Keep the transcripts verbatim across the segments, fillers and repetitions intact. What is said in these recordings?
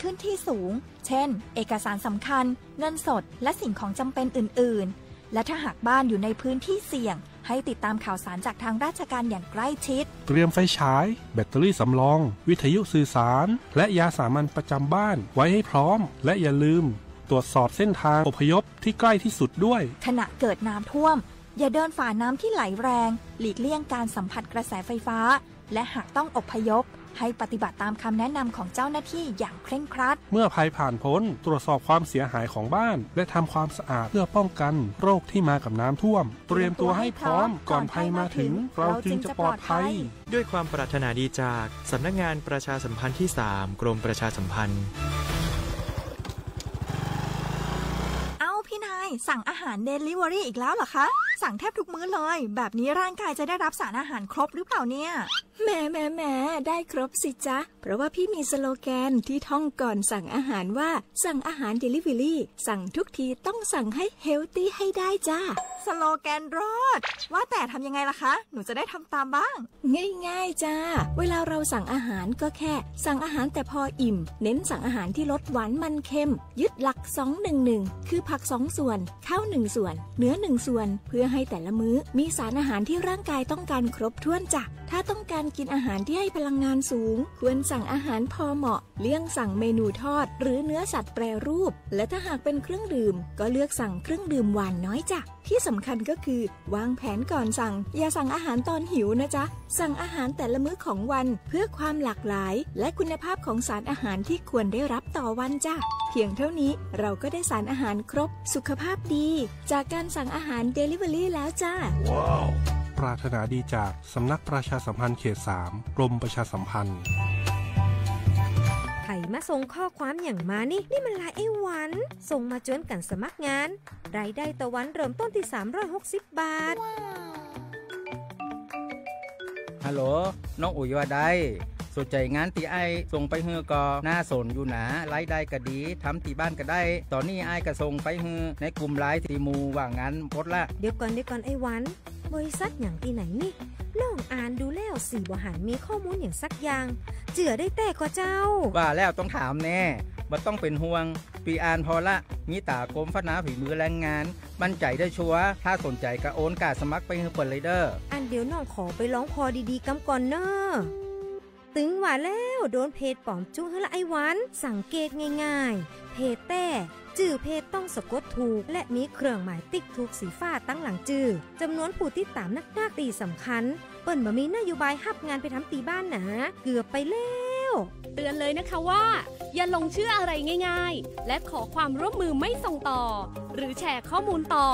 ขึ้นที่สูง เช่น เอกสารสำคัญ เงินสด และสิ่งของจำเป็นอื่นๆ และถ้าหากบ้านอยู่ในพื้นที่เสี่ยง ให้ติดตามข่าวสารจากทางราชการอย่างใกล้ชิด เตรียมไฟฉาย แบตเตอรี่สำรอง วิทยุสื่อสาร และยาสามัญประจำบ้านไว้ให้พร้อม และอย่าลืมตรวจสอบเส้นทางอพยพที่ใกล้ที่สุดด้วย ขณะเกิดน้ำท่วม อย่าเดินฝ่าน้ำที่ไหลแรง หลีกเลี่ยงการสัมผัสกระแสไฟฟ้า และหากต้องอพยพ ให้ปฏิบัติตามคำแนะนำของเจ้าหน้าที่อย่างเคร่งครัด เมื่อภัยผ่านพ้น ตรวจสอบความเสียหายของบ้าน และทำความสะอาดเพื่อป้องกันโรคที่มากับน้ำท่วม เตรียมตัวให้พร้อม ก่อนภัยมาถึง เราจึงจะปลอดภัย ด้วยความปรารถนาดีจากสำนักงานประชาสัมพันธ์ที่สาม กรมประชาสัมพันธ์ เอ้าพี่นาย สั่งอาหารเดลิเวอรี่อีกแล้วเหรอคะ สั่งแทบทุกมื้อเลย แบบนี้ร่างกายจะได้รับสารอาหารครบหรือเปล่าเนี่ย แหมแหมแหม ได้ครบสิจ๊ะ เพราะว่าพี่มีสโลแกนที่ท่องก่อนสั่งอาหารว่า สั่งอาหารเดลิเวอรี่ สั่งทุกทีต้องสั่งให้เฮลตี้ให้ได้จ้า สโลแกนเลิศ ว่าแต่ทำยังไงล่ะคะ หนูจะได้ทำตามบ้าง ง่ายๆจ้า เวลาเราสั่งอาหารก็แค่สั่งอาหารแต่พออิ่ม เน้นสั่งอาหารที่รสหวานมันเค็ม ยึดหลัก สองหนึ่งหนึ่ง คือผักสองส่วน ข้าวหนึ่งส่วน เนื้อหนึ่งส่วน เพื่อให้แต่ละมื้อมีสารอาหารที่ร่างกายต้องการครบถ้วนจ้ะ ถ้าต้องการกินอาหารที่ให้พลังงานสูง ควรสั่งอาหารพอเหมาะ เลี่ยงสั่งเมนูทอด หรือเนื้อสัตว์แปรรูป และถ้าหากเป็นเครื่องดื่ม ก็เลือกสั่งเครื่องดื่มหวานน้อยจ้ะ ที่สำคัญก็คือ วางแผนก่อนสั่ง อย่าสั่งอาหารตอนหิวนะจ๊ะ สั่งอาหารแต่ละมื้อของวัน เพื่อความหลากหลาย และคุณภาพของสารอาหารที่ควรได้รับต่อวันจ้ะ เพียงเท่านี้เราก็ได้สารอาหารครบ สุขภาพดี จากการสั่งอาหารเดลิเวอรี่แล้วจ้า ปรารถนาดีจากสำนักประชาสัมพันธ์เขตสาม กรมประชาสัมพันธ์ ใผมาส่งข้อความหยังมานี่ นี่มันไลน์ไอ้หวัน ส่งมาจวนกั๋นสมัครงาน รายได้ต่อวันเริ่มต้นตี้สามร้อยหกสิบบาท ฮัลโหล น้องอุ๋ยว่าใด สนใจ๋งานตี้อ้ายส่งไปหื้อก่อ น่าสนอยู่หนา รายได้ก็ดี ทำตี้บ้านก็ได้ ต๋อนนี้อ้ายก็ส่งไปหื้อในกลุ่มไลน์ตี้หมู่ว่างงานหมดละ เดี๋ยวก่อน เดี๋ยวก่อนไอ้หวัน บริษัทหยังตี้ไหนนี่ น้องอ่านดูแล้วสี่บ่หันมีข้อมูลหยังสักอย่าง เจื้อได้แต๊ก่อเจ้า ว่าแล้วต้องถามแน่ บ่ต้องเป๋นห่วง ปี้อ่านผ่อละ มีต๋ากรมพัฒนาฝีมือแรงงาน มั่นใจ๋ได้ชัวร์ ถ้าสนใจ๋ก็โอนก้าสมัครไปหื้อเปิ้นเลยเด้อ อันเดี๋ยวน้องขอไปลองผ่อดีๆ กำก่อนเน่อ ตึงว่าแล้ว โดนเพจป๋อมจุหื้อละไอ้หวัน สังเกตง่ายๆ เพจแต๊ จื้อเพจต้องสะกดถูก และมีเครื่องหมายติ๊กถูกสีฟ้าตังหลังจื้อ จ๋ำนวนผู้ติดต๋ามนักๆ ตี้สำคัญ เปิ้นบ่มีนโยบายฮับงานไปทำตี้บ้านหนา เกือบไปแล้ว เตือนเลยนะคะว่า อย่าหลงเชื่ออะไรง่ายๆ และขอความร่วมมือไม่ส่งต่อ หรือแชร์ข้อมูลต่อ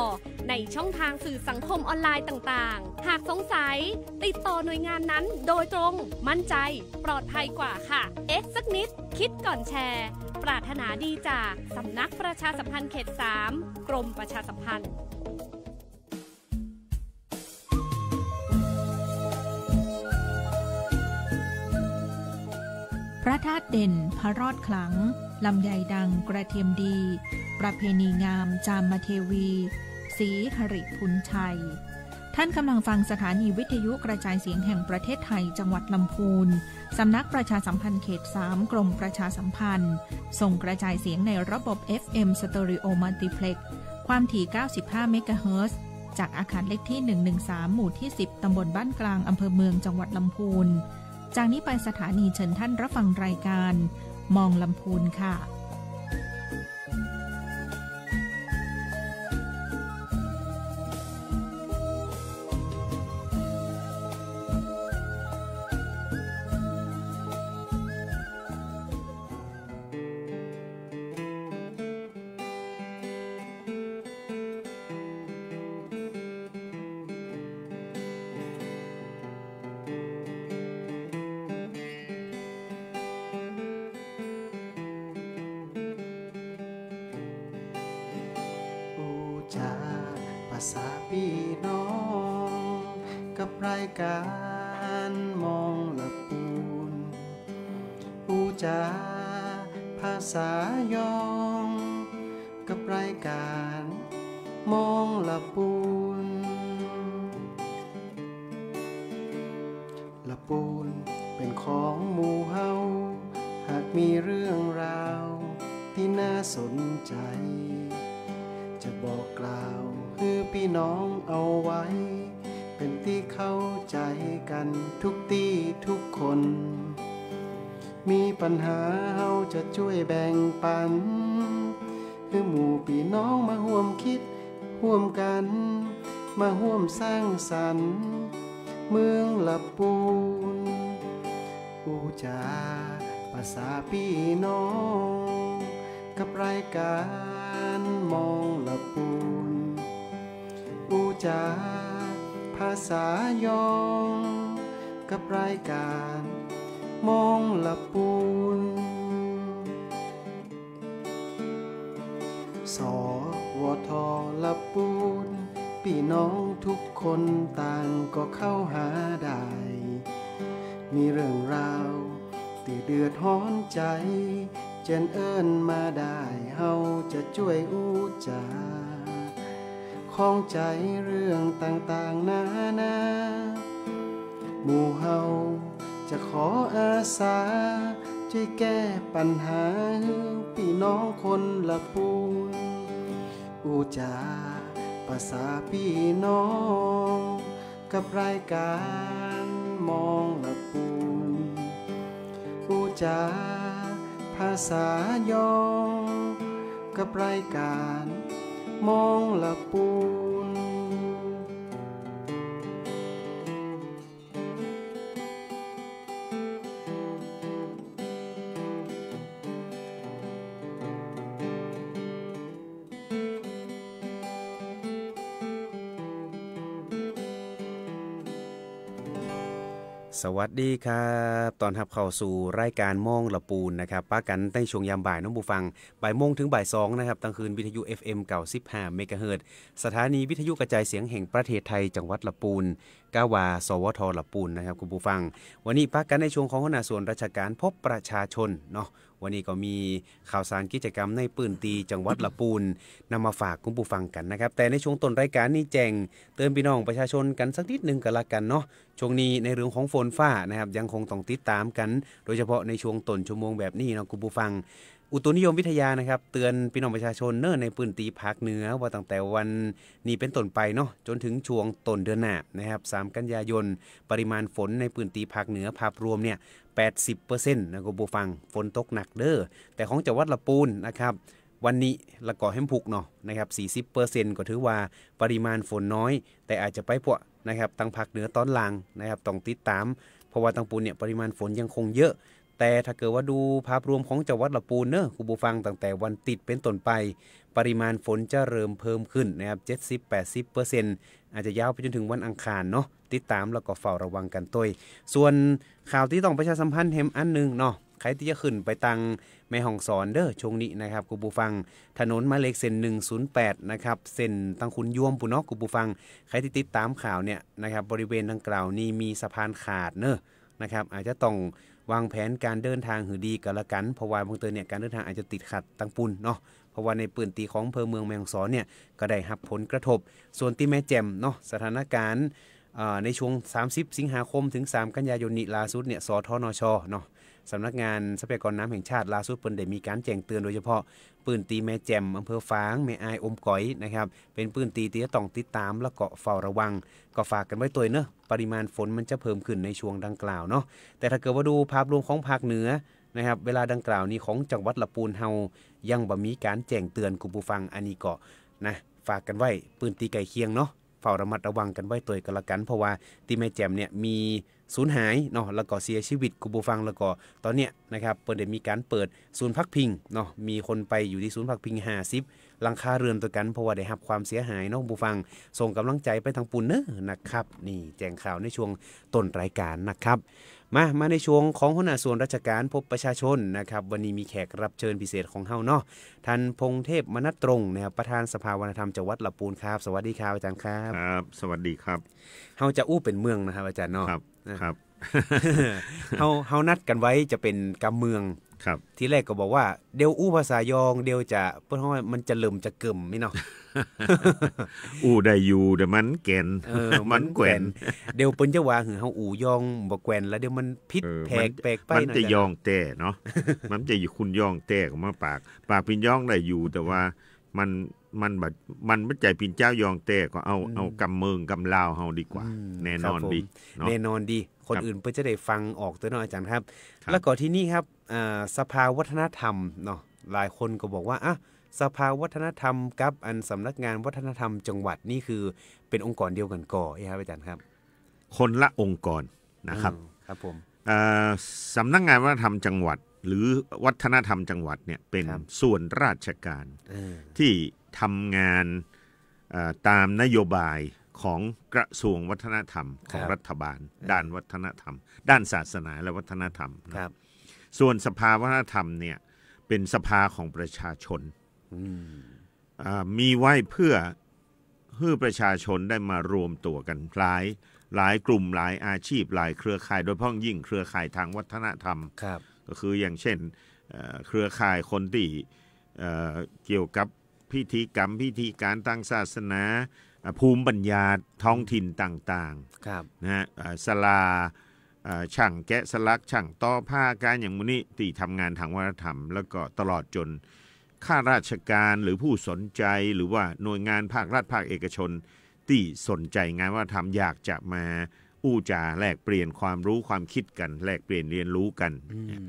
ในช่องทางสื่อสังคมออนไลน์ต่างๆ หากสงสัย ติดต่อหน่วยงานนั้นโดยตรง มั่นใจ ปลอดภัยกว่าค่ะ เอ๊ะสักนิด คิดก่อนแชร์ ปรารถนาดีจากสำนักประชาสัมพันธ์เขตสาม กรมประชาสัมพันธ์ พระธาตุเด่น พระรอดขลัง ลำไยดัง กระเทียมดี ประเพณีงาม จามเทวี ศรีหริภุญชัย ท่านกำลังฟังสถานีวิทยุกระจายเสียงแห่งประเทศไทย จังหวัดลำพูน สำนักประชาสัมพันธ์เขตสาม กรมประชาสัมพันธ์ ส่งกระจายเสียงในระบบ เอฟเอ็ม Stereo Multiplex ความถี่ เก้าสิบห้า เมกะเฮิรตซ์ จากอาคารเลขที่ หนึ่งหนึ่งสาม หมู่ที่ สิบ ตำบลบ้านกลาง อำเภอเมือง จังหวัดลำพูน จากนี้ไปสถานีเชิญท่านรับฟังรายการ มองลำพูนค่ะ อู้จ๋าภาษาปี้น้อง กับรายการมองละปูน อู้จ๋าภาษายอง กับรายการมองละปูน ละปูนเป๋นของหมู่เฮา หากมีเรื่องราว สนใจ๋ จะบอกกล่าวหื้อปี้น้องเอาไว้ เป๋นตี้เข้าใจ๋กั๋นทุกตี้ทุกคน มีปัญหาเฮาจะจ้วยแบ่งปั๋น หื้อหมู่ปี้น้องมาฮ่วมกึ๊ดฮ่วมกั๋น มาฮ่วมสร้างสรรค์เมืองละปูน อู้จ๋าภาษาปี้น้อง กับรายก๋านมองละปูน อู้จ๋าภาษายอง กับรายก๋านมองละปูน สวท ละปูน ปี้น้องทุกคนต่างก็เข้าหาได้ มีเรื่องราวตี้เดือดฮ้อนใจ๋ เจิญเอิ้นมาได้ เฮาจะจ้วยอู้จ๋า ข้องใจ๋เรื่องต่างๆ นานา หมู่เฮาจะขออาสา จ้วยแก้ปัญหาหื้อปี้น้องคนละปูน อู้จ๋าภาษาปี้น้อง กับรายก๋านมองละปูน อู้จ๋าภาษายอง กับรายก๋านมองละปูน สวัสดีครับ ต้อนฮับเข้าสู่รายก๋านมองละปูนนะครับ ปะกั๋นในช่วงยามบ่ายเนาะผู้ฟัง บ่ายโมงถึงบ่ายสองนะครับ ตางคืนวิทยุ เอฟเอ็ม เก้าสิบห้า เมกะเฮิรตซ์ สถานีวิทยุกระจายเสียงแห่งประเทศไทย จังหวัดละปูน กาว่า สวท ละปูนนะครับ คุณผู้ฟัง วันนี้ปะกั๋นในช่วงของหัวหน้าส่วนราชก๋านพบประชาชนเนาะ วันนี้ก็มีข่าวสารกิจกรรมในพื้นตี้จังหวัดละปูน นำมาฝากคุณผู้ฟังกั๋นนะครับ แต่ในช่วงต้นรายก๋านนี้แจ้งเตือนปี้น้องประชาชนกั๋นสักนิดนึ่งก็ละกั๋นเนาะ ช่วงนี้ในเรื่องของฝนฟ้านะครับ ยังคงต้องติดต๋ามกั๋น โดยเฉพาะในช่วงต้นชั่วโมงแบบนี้เนาะคุณผู้ฟัง อุตุนิยมวิทยานะครับ เตือนปี้น้องประชาชนเนาะ ในพื้นตี้ภาคเหนือ ว่าตั้งแต่วันนี้เป๋นต้นไปเนาะ จนถึงช่วงต้นเดือนหน้านะครับ สามกันยายน ปริมาณฝนในพื้นตี้ภาคเหนือภาพรวมเนี่ย แปดสิบเปอร์เซ็นต์ นะคุณผู้ฟัง ฝนตกหนักเด้อ แต่ของจังหวัดละปูนนะครับ วันนี้ละก็แหมพุกเนาะนะครับ สี่สิบเปอร์เซ็นต์ ก็ถือว่าปริมาณฝนน้อย แต่อาจจะไปพั่วนะครับ ตางภาคเหนือต๋อนล่างนะครับ ต้องติดต๋าม เพราะว่าตางปูนเนี่ยปริมาณฝนยังคงเยอะ แต่ถ้าเกิดว่าดูภาพรวมของจังหวัดละปูนเนาะคุณผู้ฟัง ตั้งแต่วันติ๊ดเป๋นต้นไป ปริมาณฝนจะเริ่มเพิ่มขึ้นนะครับ เจ็ดสิบ แปดสิบเปอร์เซ็นต์ อาจจะยาวไปจนถึงวันอังคารเนาะ ติดต๋ามแล้วก็เฝ้าระวังกั๋นตวย ส่วนข่าวตี้ต้องประชาสัมพันธ์แหมอันนึ่งเนาะ ใผตี้จะขึ้นไปตางแม่ฮ่องสอนเด้อ ช่วงนี้นะครับคุณผู้ฟัง ถนนหมายเลขเส้น หนึ่งศูนย์แปด นะครับ เส้นตางขุนยวมปู้นเนาะคุณผู้ฟัง ใผตี้ติดต๋ามข่าวเนี่ยนะครับ บริเวณดังกล่าวนี้มีสะพานขาดเนาะนะครับ อาจจะต้องวางแผนก๋านเดินทางหื้อดีก็ละกั๋น เพราะว่าบางเตื้อเนี่ยก๋านเดินทางอาจจะติดขัดตางปูนเนาะ เพราะว่าในพื้นตี้ของอำเภอเมืองแม่ฮ่องสอนเนี่ยก็ได้ฮับผลกระทบ ส่วนตี้แม่แจ่มเนาะ สถานก๋าน เอ่อ ในช่วง สามสิบ สิงหาคม ถึง สาม กันยายนนี้ ล่าสุดเนี่ย สทนช เนาะ สำนักงานทรัพยากรน้ำแห่งชาติ ล่าสุดเปิ้นได้มีก๋านแจ้งเตือน โดยเฉพาะพื้นตี้แม่แจ่ม อำเภอฝาง แม่อาย อมก๋อยนะครับ เป๋นพื้นตี้ตี้จะต้องติดต๋ามแล้วก็เฝ้าระวัง ก็ฝากกั๋นไว้ตวยเนาะ ปริมาณฝนมันจะเพิ่มขึ้นในช่วงดังกล่าวเนาะ แต่ถ้าเกิดว่าดูภาพรวมของภาคเหนือนะครับ เวลาดังกล่าวนี้ของจังหวัดละปูนเฮายังบ่มีก๋านแจ้งเตือนคุณผู้ฟัง อันนี้ก็นะ ฝากกั๋นไว้ พื้นตี้ใก้เคียงเนาะ เฝ้าระมัดระวังกั๋นไว้ตวยก็ละกั๋น เพราะว่าตี้แม่แจ่มเนี่ยมีสูญหายเนาะ แล้วก็เสียชีวิตคุณผู้ฟัง แล้วก็ต๋อนเนี้ยนะครับ เปิ้นได้มีก๋านเปิดศูนย์พักพิงเนาะ มีคนไปอยู่ตี้ศูนย์พักพิง ห้าสิบ หลังคาเรือนตวยกั๋น เพราะว่าได้ฮับความเสียหายเนาะคุณผู้ฟัง ส่งก๋ำลังใจ๋ไปตางปูนเนาะนะครับ นี่แจ้งข่าวในช่วงต้นรายก๋านนะครับ มา มาในช่วงของหัวหน้าส่วนราชก๋านพบประชาชนนะครับ วันนี้มีแขกรับเชิญพิเศษของเฮาเนาะ ท่านพงษ์เทพ มนัสตรงค์นะครับ ประธานสภาวัฒนธรรมจังหวัดละปูนครับ สวัสดีครับอาจ๋ารย์ครับ ครับ สวัสดีครับ เฮาจะอู้เป๋นเมืองนะครับอาจ๋ารย์เนาะ ครับ อ่ะ ครับ เฮา เฮานัดกั๋นไว้จะเป๋นกำเมือง ครับ ทีแรกก็บอกว่า เดี๋ยวอู้ภาษายอง เดี๋ยวจะ เปิ้นฮ้องว่ามันจะเหลิมจะเกิ่มนี่เนาะ อู้ได้อยู่ แต่มันแก่น เออ มันแกว่น มันแกว่น เดี๋ยวเปิ้นจะว่าหือเฮาอู้ยองบ่แกว่น แล้วเดี๋ยวมันผิด เออ แผก มัน แปลกไป มันจะ เนาะ ยองแต๊เนาะ มันจะอยู่คุณยองแต๊ก็มาปาก ปากเปิ้นยองได้อยู่ แต่ว่ามัน มันบ่ มันบ่ใจ้เปิ้นเจ้ายองแต๊ก็เอา อืม เอากำเมืองกำลาวเฮาดีกว่า อืม แน่นอน ครับผม ดีเนาะ แน่นอนดี คน ครับ อื่นเปิ้นจะได้ฟังออกตวยเนาะอาจ๋ารย์ครับ ครับ แล้วก็ทีนี้ครับ อ่า สภาวัฒนธรรมเนาะ หลายคนก็บอกว่า อ่ะ สภาวัฒนธรรมกับอันสำนักงานวัฒนธรรมจังหวัดนี่คือเป็นองค์กรเดียวกั๋นก่อ เอ๊ะครับอาจ๋ารย์ครับ คนละองค์กรนะครับ อืม ครับผม เอ่อ สำนักงานวัฒนธรรมจังหวัด หรือวัฒนธรรมจังหวัดเนี่ยเป็น ครับ ส่วนราชการ เออ ที่ทำงาน เอ่อ ตามนโยบายของกระทรวงวัฒนธรรมของ ครับ รัฐบาล เออ ด้านวัฒนธรรม ด้านศาสนาและวัฒนธรรมนะ ครับ ส่วนสภาวัฒนธรรมเนี่ยเป็นสภาของประชาชน อืม อ่า มีไว้เพื่อหื้อประชาชนได้มารวมตั๋วกั๋น หลาย หลายกลุ่ม หลายอาชีพ หลายเครือข่าย โดยเฉพาะยิ่งเครือข่ายทางวัฒนธรรม ครับ ก็คืออย่างเช่น เอ่อ เครือข่ายคนตี้ เอ่อ เกี่ยวกับพิธีกรรม พิธีการตางศาสนา อ่า ภูมิปัญญาท้องถิ่นต่างๆ ครับ นะฮะ อ่า ศาลา อ่า ช่างแกะสลัก ช่างทอผ้า ก๋านอย่างหมู่นี้ ตี้ทำงานทางวัฒนธรรม แล้วก็ตลอดจนข้าราชการหรือผู้สนใจ๋ หรือว่าหน่วยงานภาครัฐภาคเอกชน ตี้สนใจ๋งานวัฒนธรรม อยากจะมาอู้จ๋าแลกเปลี่ยนความรู้ความคิดกั๋น แลกเปลี่ยนเรียนรู้กั๋น อืม เนี่ย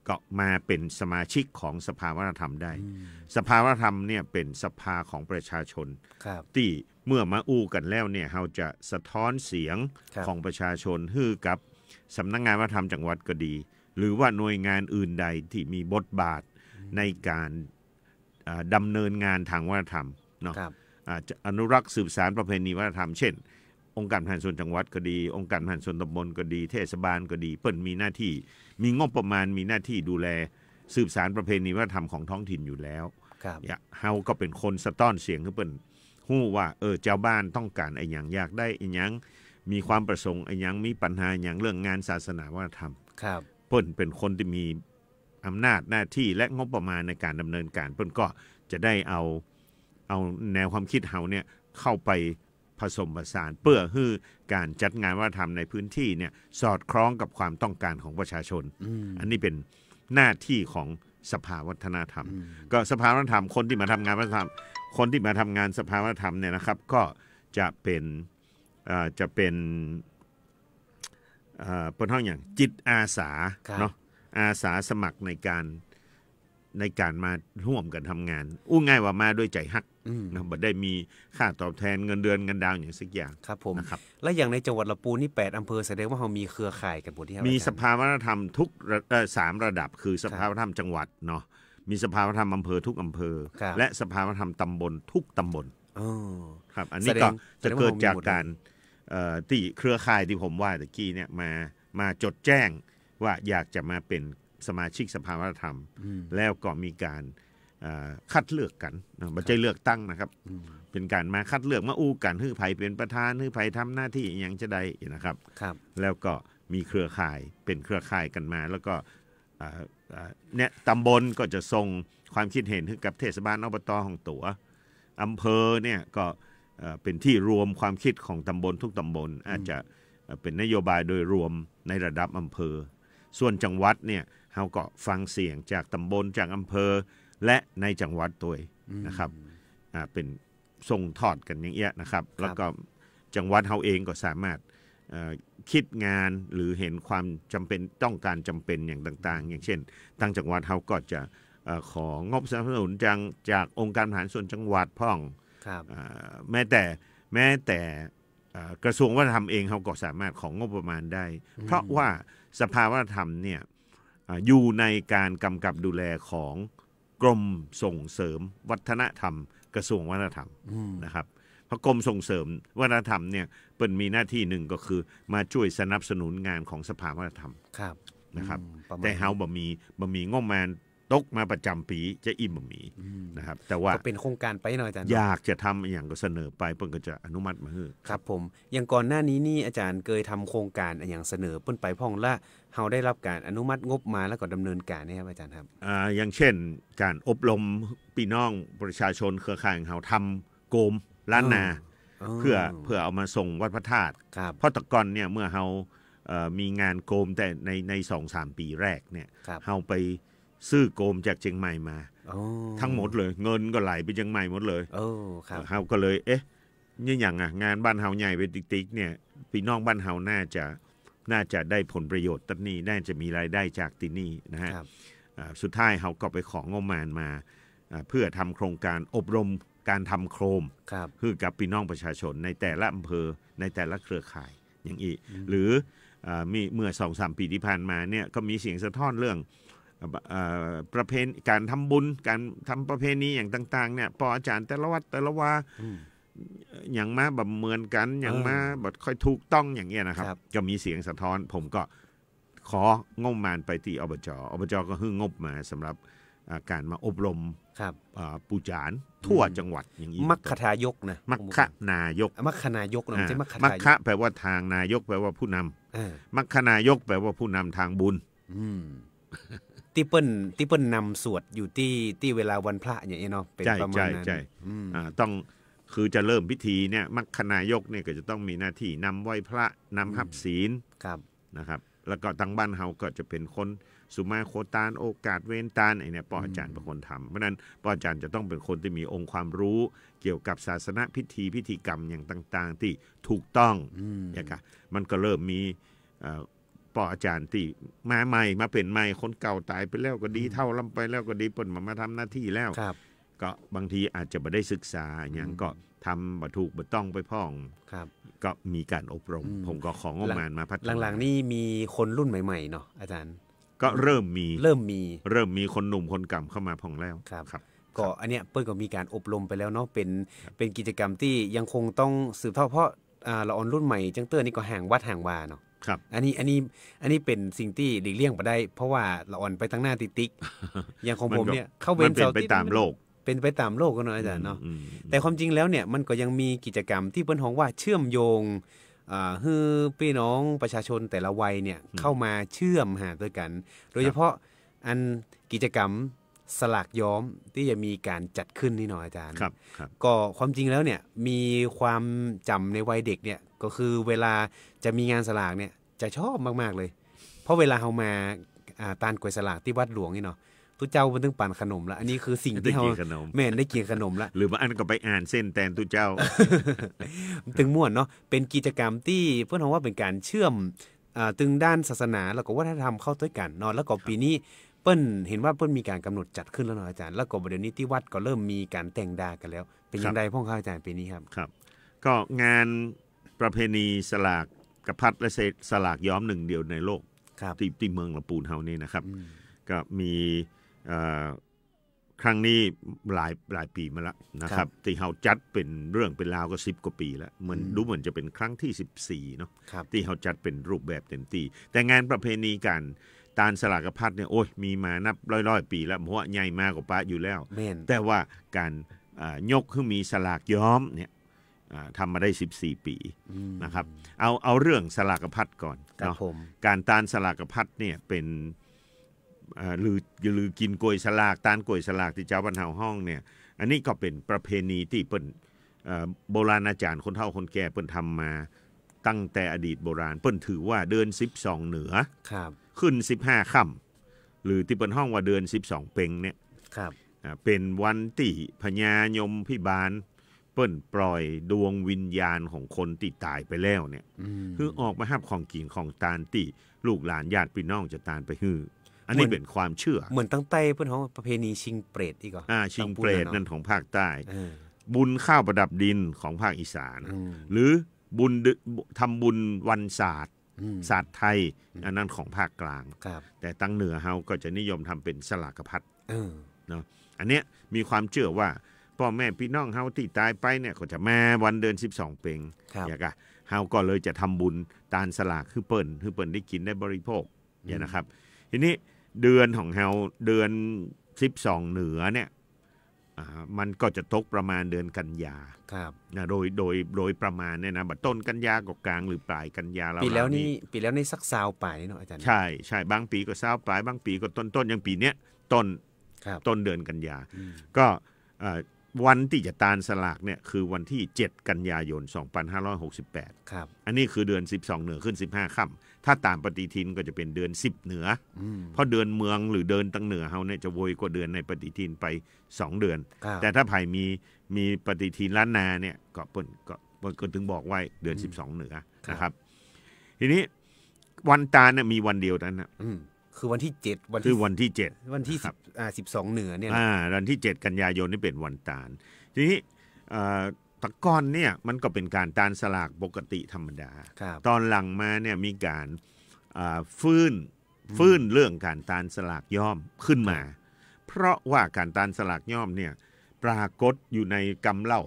ก็มาเป็นสมาชิกของสภาวัฒนธรรมได้ อืม สภาวัฒนธรรมเนี่ยเป็นสภาของประชาชน ครับ ตี้เมื่อมาอู้กั๋นแล้วเนี่ย เฮาจะสะท้อนเสียง ครับ ของประชาชนหื้อกับสำนักงานวัฒนธรรมจังหวัดก็ดี หรือว่าหน่วยงานอื่นใดตี้มีบทบาท อืม ในก๋าน อ่า ดำเนินงานทางวัฒนธรรมเนาะ ครับ อ่า จะอนุรักษ์สืบสานประเพณีวัฒนธรรม เช่น องค์การบริหารส่วนจังหวัดก็ดี องค์การบริหารส่วนตำบลก็ดี เทศบาลก็ดี เปิ้นมีหน้าที่ มีงบประมาณ มีหน้าที่ดูแลสืบสานประเพณีวัฒนธรรมของท้องถิ่นอยู่แล้ว ครับ เนี่ย เฮาก็เป็นคนสะท้อนเสียงหื้อเปิ้นฮู้ว่า เออ จาวบ้านต้องก๋านอะหยัง อยากได้อะหยัง มีความประสงค์อะหยัง มีปัญหาอะหยังเรื่องงานศาสนาวัฒนธรรม ครับ เปิ้นเป็นคนตี้มี อำนาจหน้าที่และงบประมาณในก๋านดำเนินก๋าน เปิ้นก็จะได้เอา เอาแนวความคิดเฮาเนี่ยเข้าไปผสมผสาน เปื้อหื้อก๋านจัดงานวัฒนธรรมในพื้นที่เนี่ยสอดคล้องกับความต้องการของประชาชน อืม อันนี้เป็นหน้าที่ของสภาวัฒนธรรม อืม ก็สภาวัฒนธรรม คนตี้มาทำงานวัฒนธรรม คนตี้มาทำงานสภาวัฒนธรรมเนี่ยนะครับ ก็จะเป็น เอ่อ จะเป็น เอ่อ เปิ้นฮ้องหยัง จิตอาสา ครับ เนาะ อาสาสมัครในก๋าน ในก๋านมาฮ่วมกั๋นทำงาน อู้ง่ายว่ามาด้วยใจ๋ฮัก อืม นะ บ่ได้มีค่าตอบแทนเงินเดือนเงินดาวหยังสักอย่าง ครับผม นะครับ และอย่างในจังหวัดละปูนนี่แปดอำเภอ แสดงว่าเฮามีเครือข่ายกั๋นหมดตี้ มี อาจ๋ารย์ สภาวัฒนธรรมทุกระ เอ่อ สามระดับ คือ ครับ สภาวัฒนธรรมจังหวัดเนาะ มีสภาวัฒนธรรมอำเภอทุกอำเภอ ครับ และสภาวัฒนธรรมตำบลทุกตำบล อ๋อ ครับ อันนี้ แสดง ก็จะเกิดจาก แสดงว่ามีหมดเลย ก๋าน เอ่อ ตี้เครือข่ายตี้ผมว่าตะกี้เนี่ยมา มาจดแจ้งว่าอยากจะมาเป็นสมาชิกสภาวัฒนธรรม อืม แล้วก็มีก๋าน เอ่อ คัดเลือกกั๋นเนาะ บ่ใจ้ ครับ เลือกตั้งนะครับ อืม เป็นก๋านมาคัดเลือก มาอู้กั๋น หื้อใผเป็นประธาน หื้อใผทำหน้าตี้อะหยังจะได้นะครับ ครับ แล้วก็มีเครือข่าย เป็นเครือข่ายกั๋นมา แล้วก็ เอ่อ เอ่อ เนี่ย ตำบลก็จะส่งความคิดเห็นหื้อกับเทศบาล อบต ของตั๋ว อำเภอเนี่ยก็ เอ่อ เป็นตี้รวมความคิดของตำบลทุกตำบล อืม อาจจะ เอ่อ เป็นนโยบายโดยรวมในระดับอำเภอ ส่วนจังหวัดเนี่ย เฮาก็ฟังเสียงจากตำบล จากอำเภอ และในจังหวัดตวย อืม นะครับ อ่า เป็น ส่งทอดกั๋นอย่างเอี้ยนะครับ ครับ แล้วก็จังหวัดเฮาเองก็สามารถ เอ่อ คิดงานหรือเห็นความจ๋ำเป็น ต้องก๋านจ๋ำเป็นอย่างต่างๆ อย่างเช่น ตางจังหวัดเฮาก็จะ เอ่อ ของบสนับสนุนจาก จากองค์การบริหารส่วนจังหวัดพ่อง ครับ อ่า แม้แต่ แม้แต่ เอ่อ กระทรวงวัฒนธรรมเองเฮาก็สามารถของงบประมาณได้ อืม เพราะว่าสภาวัฒนธรรมเนี่ย อ่า อยู่ในการกำกับดูแลของกรมส่งเสริมวัฒนธรรม กระทรวงวัฒนธรรม อืม นะครับ เพราะกรมส่งเสริมวัฒนธรรมเนี่ย เปิ้นมีหน้าตี้นึ่งก็คือมาจ้วยสนับสนุนงานของสภาวัฒนธรรม ครับ นะครับ อืม ประมาณ แต่เฮาบ่มี บ่มีงบประมาณ ตกมาประจ๋ำปี๋จะอี้บ่มี อืม นะครับ แต่ว่า ก็เป๋นโครงก๋านไปเนาะอาจ๋ารย์เนาะ อยากจะทำอะหยังก็เสนอไป เปิ้นก็จะอนุมัติมาหื้อ ครับผม อย่างก่อนหน้านี้นี่อาจ๋ารย์เกยทำโครงก๋านอะหยังเสนอเปิ้นไปพ่อง และเฮาได้ฮับก๋านอนุมัติงบมาแล้วก็ดำเนินก๋านเนี่ยครับอาจ๋ารย์ครับ อ่า อย่างเช่น ก๋านอบรมปี้น้องประชาชนเครือข่ายของเฮาทำโกมล้านนา อ๋อ เพื่อ เพื่อเอามาส่งวัดพระธาตุ ครับ เพราะแต่ก่อนเนี่ยเมื่อเฮา เอ่อ มีงานโกมแต่ใน ในสองสามปี๋แรกเนี่ย ครับ เฮาไปซื้อโกมจากเจียงใหม่มา อ๋อ ทั้งหมดเลย เงินก็ไหลไปเจียงใหม่หมดเลย โอ้ ครับ เฮาก็เลย เอ๊ะ นี่หยังอะ งานบ้านเฮาใหญ่ไปติ๊กๆ เนี่ย ปี้น้องบ้านเฮาน่าจะ น่าจะได้ผลประโยชน์ตี้นี่ น่าจะมีรายได้จากตี้นี่นะฮะ ครับ อ่า สุดท้ายเฮาก็ไปของงบประมาณมา อ่า เพื่อทำโครงก๋านอบรมก๋านทำโคม ครับ หื้อกับปี้น้องประชาชนในแต่ละอำเภอ ในแต่ละเครือข่าย อย่างอี้ อืม หรือ อ่า มี เมื่อสองสามปี๋ตี้ผ่านมาเนี่ย ก็มีเสียงสะท้อนเรื่อง เอ่อ ประเพณ- ก๋านทำบุญ ก๋านทำประเพณีอย่างต่างๆ เนี่ย ป้ออาจ๋ารย์แต่ละวัดแต่ละวา อืม หยังมาบ่เหมือนกั๋น หยังมา เออ บ่ค่อยถูกต้องอย่างเงี้ยนะครับ ครับ ก็มีเสียงสะท้อน ผมก็ของบประมาณไปตี้ อบจ. อบจ. ก็หื้องบมาสำหรับ อ่า ก๋านมาอบรม ครับ อ่า ปู่จ๋ารย์ทั่ว อืม จังหวัดอย่างอี้ มัคคทายกนะ มัคคนายก อ่ะ มัคคนายกนะ อ่า ไม่ใช่มัคคทายก มัคคะแปลว่าทาง นายกแปลว่าผู้นำ อ่า มัคคนายกแปลว่าผู้นำทางบุญ อืม ตี้เปิ้น ตี้เปิ้นนำสวดอยู่ตี้ ตี้เวลาวันพระอย่างเงี้ยเนาะ เป๋น ใช่ ประมาณนั้น ใช่ ใช่ อืม อ่า ต้อง คือจะเริ่มพิธีเนี่ย มัคคนายกเนี่ยก็จะต้องมีหน้าตี้นำไหว้พระ นำ อืม ฮับศีล ครับ นะครับ แล้วก็ตางบ้านเฮาก็จะเป๋นคนสุมาโคตาน โอกาสเวนตาน ไอ้เนี่ย ป้ออาจ๋ารย์ อืม เป๋นคนทำ เพราะฉะนั้นป้ออาจ๋ารย์จะต้องเป๋นคนตี้มีองค์ความรู้เกี่ยวกับศาสนพิธี พิธีกรรมอย่างต่างๆ ตี้ถูกต้อง อืม เนี่ยค่ะ มันก็เริ่มมี เอ่อ ป้ออาจ๋ารย์ตี้มาใหม่ มาเป๋นใหม่ คนเก่าต๋ายไปแล้วก็ดี อืม เฒ่าล้ำไปแล้วก็ดี เปิ้นบ่มาทำหน้าตี้แล้ว ครับ ก็บางทีอาจจะบ่ได้ศึกษาหยัง อืม ก็ทำบ่ถูกบ่ต้องไปพ่อง ครับ ก็มีก๋านอบรม อืม ผมก็ของงบประมาณมาพัฒนา หลังๆ นี่มีคนรุ่นใหม่ๆ เนาะอาจ๋ารย์ ก็เริ่มมี เริ่มมี เริ่มมีคนหนุ่มคนแก่นเข้ามาพ่องแล้ว ครับ ครับ ก็ ครับ อันเนี้ยเปิ้นก็มีก๋านอบรมไปแล้วเนาะ เป๋น ครับ เป๋นกิจกรรมตี้ยังคงต้องสืบทอด เพราะ อ่า ละอ่อนรุ่นใหม่จั้งเตื้อนี่ก็ห่างวัดห่างวาเนาะ ครับ อันนี้ อันนี้ อันนี้เป๋นสิ่งตี้หลีกเลี่ยงบ่ได้ เพราะว่าละอ่อนไปตางหน้าติ๊กๆ อย่างของผมเนี่ย มันก็ เข้าเวนเสาร์อาทิตย์ มันเป๋นไปต๋ามโลก เป๋นไปต๋ามโลกกั๋นเนาะอาจ๋ารย์เนาะ อืม อืม แต่ความจริงแล้วเนี่ย มันก็ยังมีกิจกรรมตี้เปิ้นฮ้องว่าเชื่อมโยง อ่า หื้อปี้น้องประชาชนแต่ละวัยเนี่ย อืม เข้ามาเชื่อมหาตวยกั๋น โดยเฉพาะ ครับ อันกิจกรรมสลากย้อมตี้จะมีก๋านจัดขึ้นนี่เนาะอาจ๋ารย์ ครับ ครับ ก็ความจริงแล้วเนี่ย มีความจ๋ำในวัยเด็กเนี่ย ก็คือเวลาจะมีงานสลากเนี่ย จะชอบมากๆ เลย เพราะเวลาเฮามา อ่า ตานก๋วยสลากตี้วัดหลวงนี่เนาะ ตุ๊เจ้าเปิ้นตึงปั๋นขนมละ อันนี้คือสิ่งตี้เฮา ได้กิ๋นขนม แม่น ได้กิ๋นขนมละ หรือบางอันก็ไปอ่านเส้นแตนตุ๊เจ้า ตึงม่วนเนาะ เป๋นกิจกรรมตี้เปิ้นฮ้องว่าเป๋นก๋านเชื่อม อ่า ตึงด้านศาสนาแล้วก็วัฒนธรรมเข้าตวยกั๋นเนาะ แล้วก็ ครับ ปี๋นี้เปิ้นเห็นว่าเปิ้นมีก๋านก๋ำหนดจัดขึ้นแล้วเนาะอาจ๋ารย์ แล้วก็บ่าเดี่ยวนี้ตี้วัดก็เริ่มมีก๋านแต่งดากั๋นแล้ว เป๋น ครับ อย่างใดพ่องครับอาจ๋ารย์ ปี๋นี้ครับ ครับ ก็งานประเพณีสลากกะพัดและสลากย้อมหนึ่งเดียวในโลก ครับ ตี้ ตี้เมืองละปูนเฮานี่นะครับ อืม ก็มี เอ่อ ครั้งนี้หลาย หลายปี๋มาละนะครับ ครับ ตี้เฮาจัดเป๋นเรื่องเป๋นราวก็สิบกว่าปี๋ละ เหมือน อืม ดูเหมือนจะเป๋นครั้งตี้สิบสี่เนาะ ครับ ตี้เฮาจัดเป๋นรูปแบบเต็มตี้ แต่งานประเพณีก๋านตานสลากกะพัดเนี่ย โอ้ย มีมานับร้อยๆ ปี๋ละ เพราะว่าใหญ่มากกว่าปะอยู่แล้ว แม่น แต่ว่าก๋าน อ่า ยกหื้อมีสลากย้อมเนี่ย อ่า ทำมาได้สิบสี่ปี๋ อืม นะครับ เอา เอาเรื่องสลากกะพัดก่อน ครับ เนาะ ผม ก๋านตานสลากกะพัดเนี่ยเป๋น เอ่อ หรือ หรือกิ๋นก๋วยสลาก ตานก๋วยสลากตี้จาวบ้านเฮาฮ้องเนี่ย อันนี้ก็เป๋นประเพณีตี้เปิ้น เอ่อ โบราณอาจ๋ารย์คนเฒ่าคนแก่เปิ้นทำมาตั้งแต่อดีตโบราณ เปิ้นถือว่าเดือนสิบสองเหนือ ครับ ขึ้นสิบห้าค่ำ หรือตี้เปิ้นฮ้องว่าเดือนสิบสองเป็งเนี่ย ครับ อ่า เป๋นวันตี้พญายมพิบาล เปิ้นปล่อยดวงวิญญาณของคนตี้ต๋ายไปแล้วเนี่ย อืม หื้อออกมาฮับของกิ๋นของตานตี้ลูกหลานญาติปี้น้องจะตานไปหื้อ อันนี้ เหมือน เป๋นความเชื่อ เหมือนตางใต้เปิ้นฮ้องประเพณีชิงเปรตอี้ก่อ อ่า ชิงเปรต ตางปูนเนาะ นั่นของภาคใต้ เออ บุญข้าวประดับดินของภาคอีสาน อืม หรือบุญดึ- ทำบุญวันศาสตร์ อืม ศาสตร์ไทย อืม อันนั้นของภาคกลาง ครับ แต่ตางเหนือเฮาก็จะนิยมทำเป๋นสลากกะพัด เออ เนาะ อันเนี้ยมีความเชื่อว่าป้อแม่ปี้น้องเฮาตี้ต๋ายไปเนี่ยก็จะมาวันเดือนสิบสองเป็ง ครับ เนี่ยกะ เฮาก็เลยจะทำบุญตานสลากหื้อเปิ้น หื้อเปิ้นได้กิ๋นได้บริโภค เนี่ยนะครับ อืม ทีนี้เดือนของเฮา เดือน สิบสองเหนือเนี่ย อ่า มันก็จะตกประมาณเดือนกันยา ครับ นะ โดย โดย โดยประมาณเนี่ยนะ บ่าต้นกันยาก็กลางหรือปลายกันยา ปีแล้วนี่ ราวๆ นี่ ปีแล้วนี่สักซาวปลายเนาะอาจารย์ ใช่ ใช่ บางปี๋ก็ซาวปลาย บางปี๋ก็ต้นๆ อย่างปี๋เนี้ย ต้น ครับ ต้นเดือนกันยา อืม ก็ เอ่อ วันตี้จะตานสลากเนี่ยคือวันตี้เจ็ดกันยายนสองปันห้าร้อยหกสิบแปด ครับ อันนี้คือเดือนสิบสองเหนือขึ้นสิบห้าค่ำ ถ้าต๋ามปฏิทินก็จะเป๋นเดือนสิบเหนือ อืม เพราะเดือนเมืองหรือเดือนตังเหนือเฮาเนี่ยจะโวยกว่าเดือนในปฏิทินไปสองเดือน ครับ แต่ถ้าใผมี มีปฏิทินล้านนาเนี่ย ก็เปิ้น ก็ เปิ้นก็ถึงบอกไว้เดือน อืม สิบสองเหนือ ครับ นะครับ ทีนี้วันตานเนี่ยมีวันเดียวเต้านั้นนะ อืม คือวันตี้เจ็ด วันตี้ คือวันตี้เจ็ด วันตี้ ครับ สิบ อ่า สิบสองเหนือเนี่ยนะ อ่า วันตี้เจ็ดกันยายนนี่เป๋นวันตาน ทีนี้ เอ่อ แต่ก่อนเนี่ยมันก็เป๋นก๋านตานสลากปกติธรรมดา ครับ ต๋อนหลังมาเนี่ยมีก๋าน อ่า ฟื้น อืม ฟื้นเรื่องก๋านตานสลากย่อมขึ้นมา ครับ เพราะว่าก๋านตานสลากย่อมเนี่ยปรากฏอยู่ในกำเล่า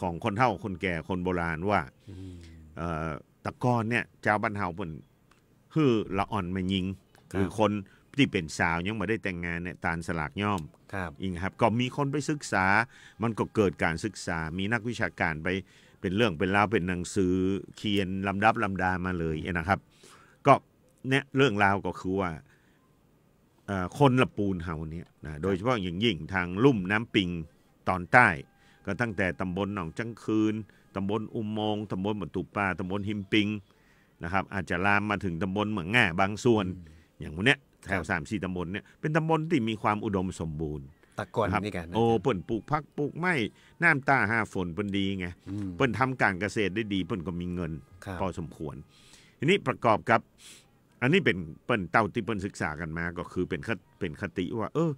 ของคนเฒ่าคนแก่คนโบราณว่า อืม เอ่อ แต่ก่อนเนี่ยจาวบ้านเฮาเปิ้น หื้อละอ่อนแม่ญิง ครับ หรือคนตี้เป๋นสาวยังบ่ได้แต่งงานเนี่ย ตานสลากย่อม ครับ อิงครับ ก็มีคนไปศึกษา มันก็เกิดก๋านศึกษา มีนักวิชาก๋านไป เป๋นเรื่องเป๋นราว เป๋นหนังสือเขียนลำดับลำดามาเลยนะครับ ก็เนี่ยเรื่องราวก็คือว่า เอ่อ คนละปูนเฮาเนี่ยนะ ครับ โดยเฉพาะอย่างยิ่งตางลุ่มน้ำปิงต๋อนใต้ ก็ตั้งแต่ตำบลหนองจั้งคืน ตำบลอุโมงค์ ตำบลบ่าตุ๊ป่า ตำบลหิมปิง นะครับ อาจจะลามมาเถิงตำบลเหมืองง่าบางส่วน อืม อย่างพวกเนี้ย แถว ครับ สามสี่ตำบลเนี่ย เป๋นตำบลตี้มีความอุดมสมบูรณ์ แต่ก่อน นะครับ นี่กันนะ โอ้ เปิ้นปลูกผักปลูกไม้ น้ำต้าห้าฝนเปิ้นดีไง อืม เปิ้นทำก๋านเกษตรได้ดี เปิ้นก็มีเงิน ครับ พอสมควร ทีนี้ประกอบกับ อันนี้เป๋น เปิ้นเต้าตี้เปิ้นศึกษากั๋นมา ก็คือเป๋นค- เป๋นคติว่า เออ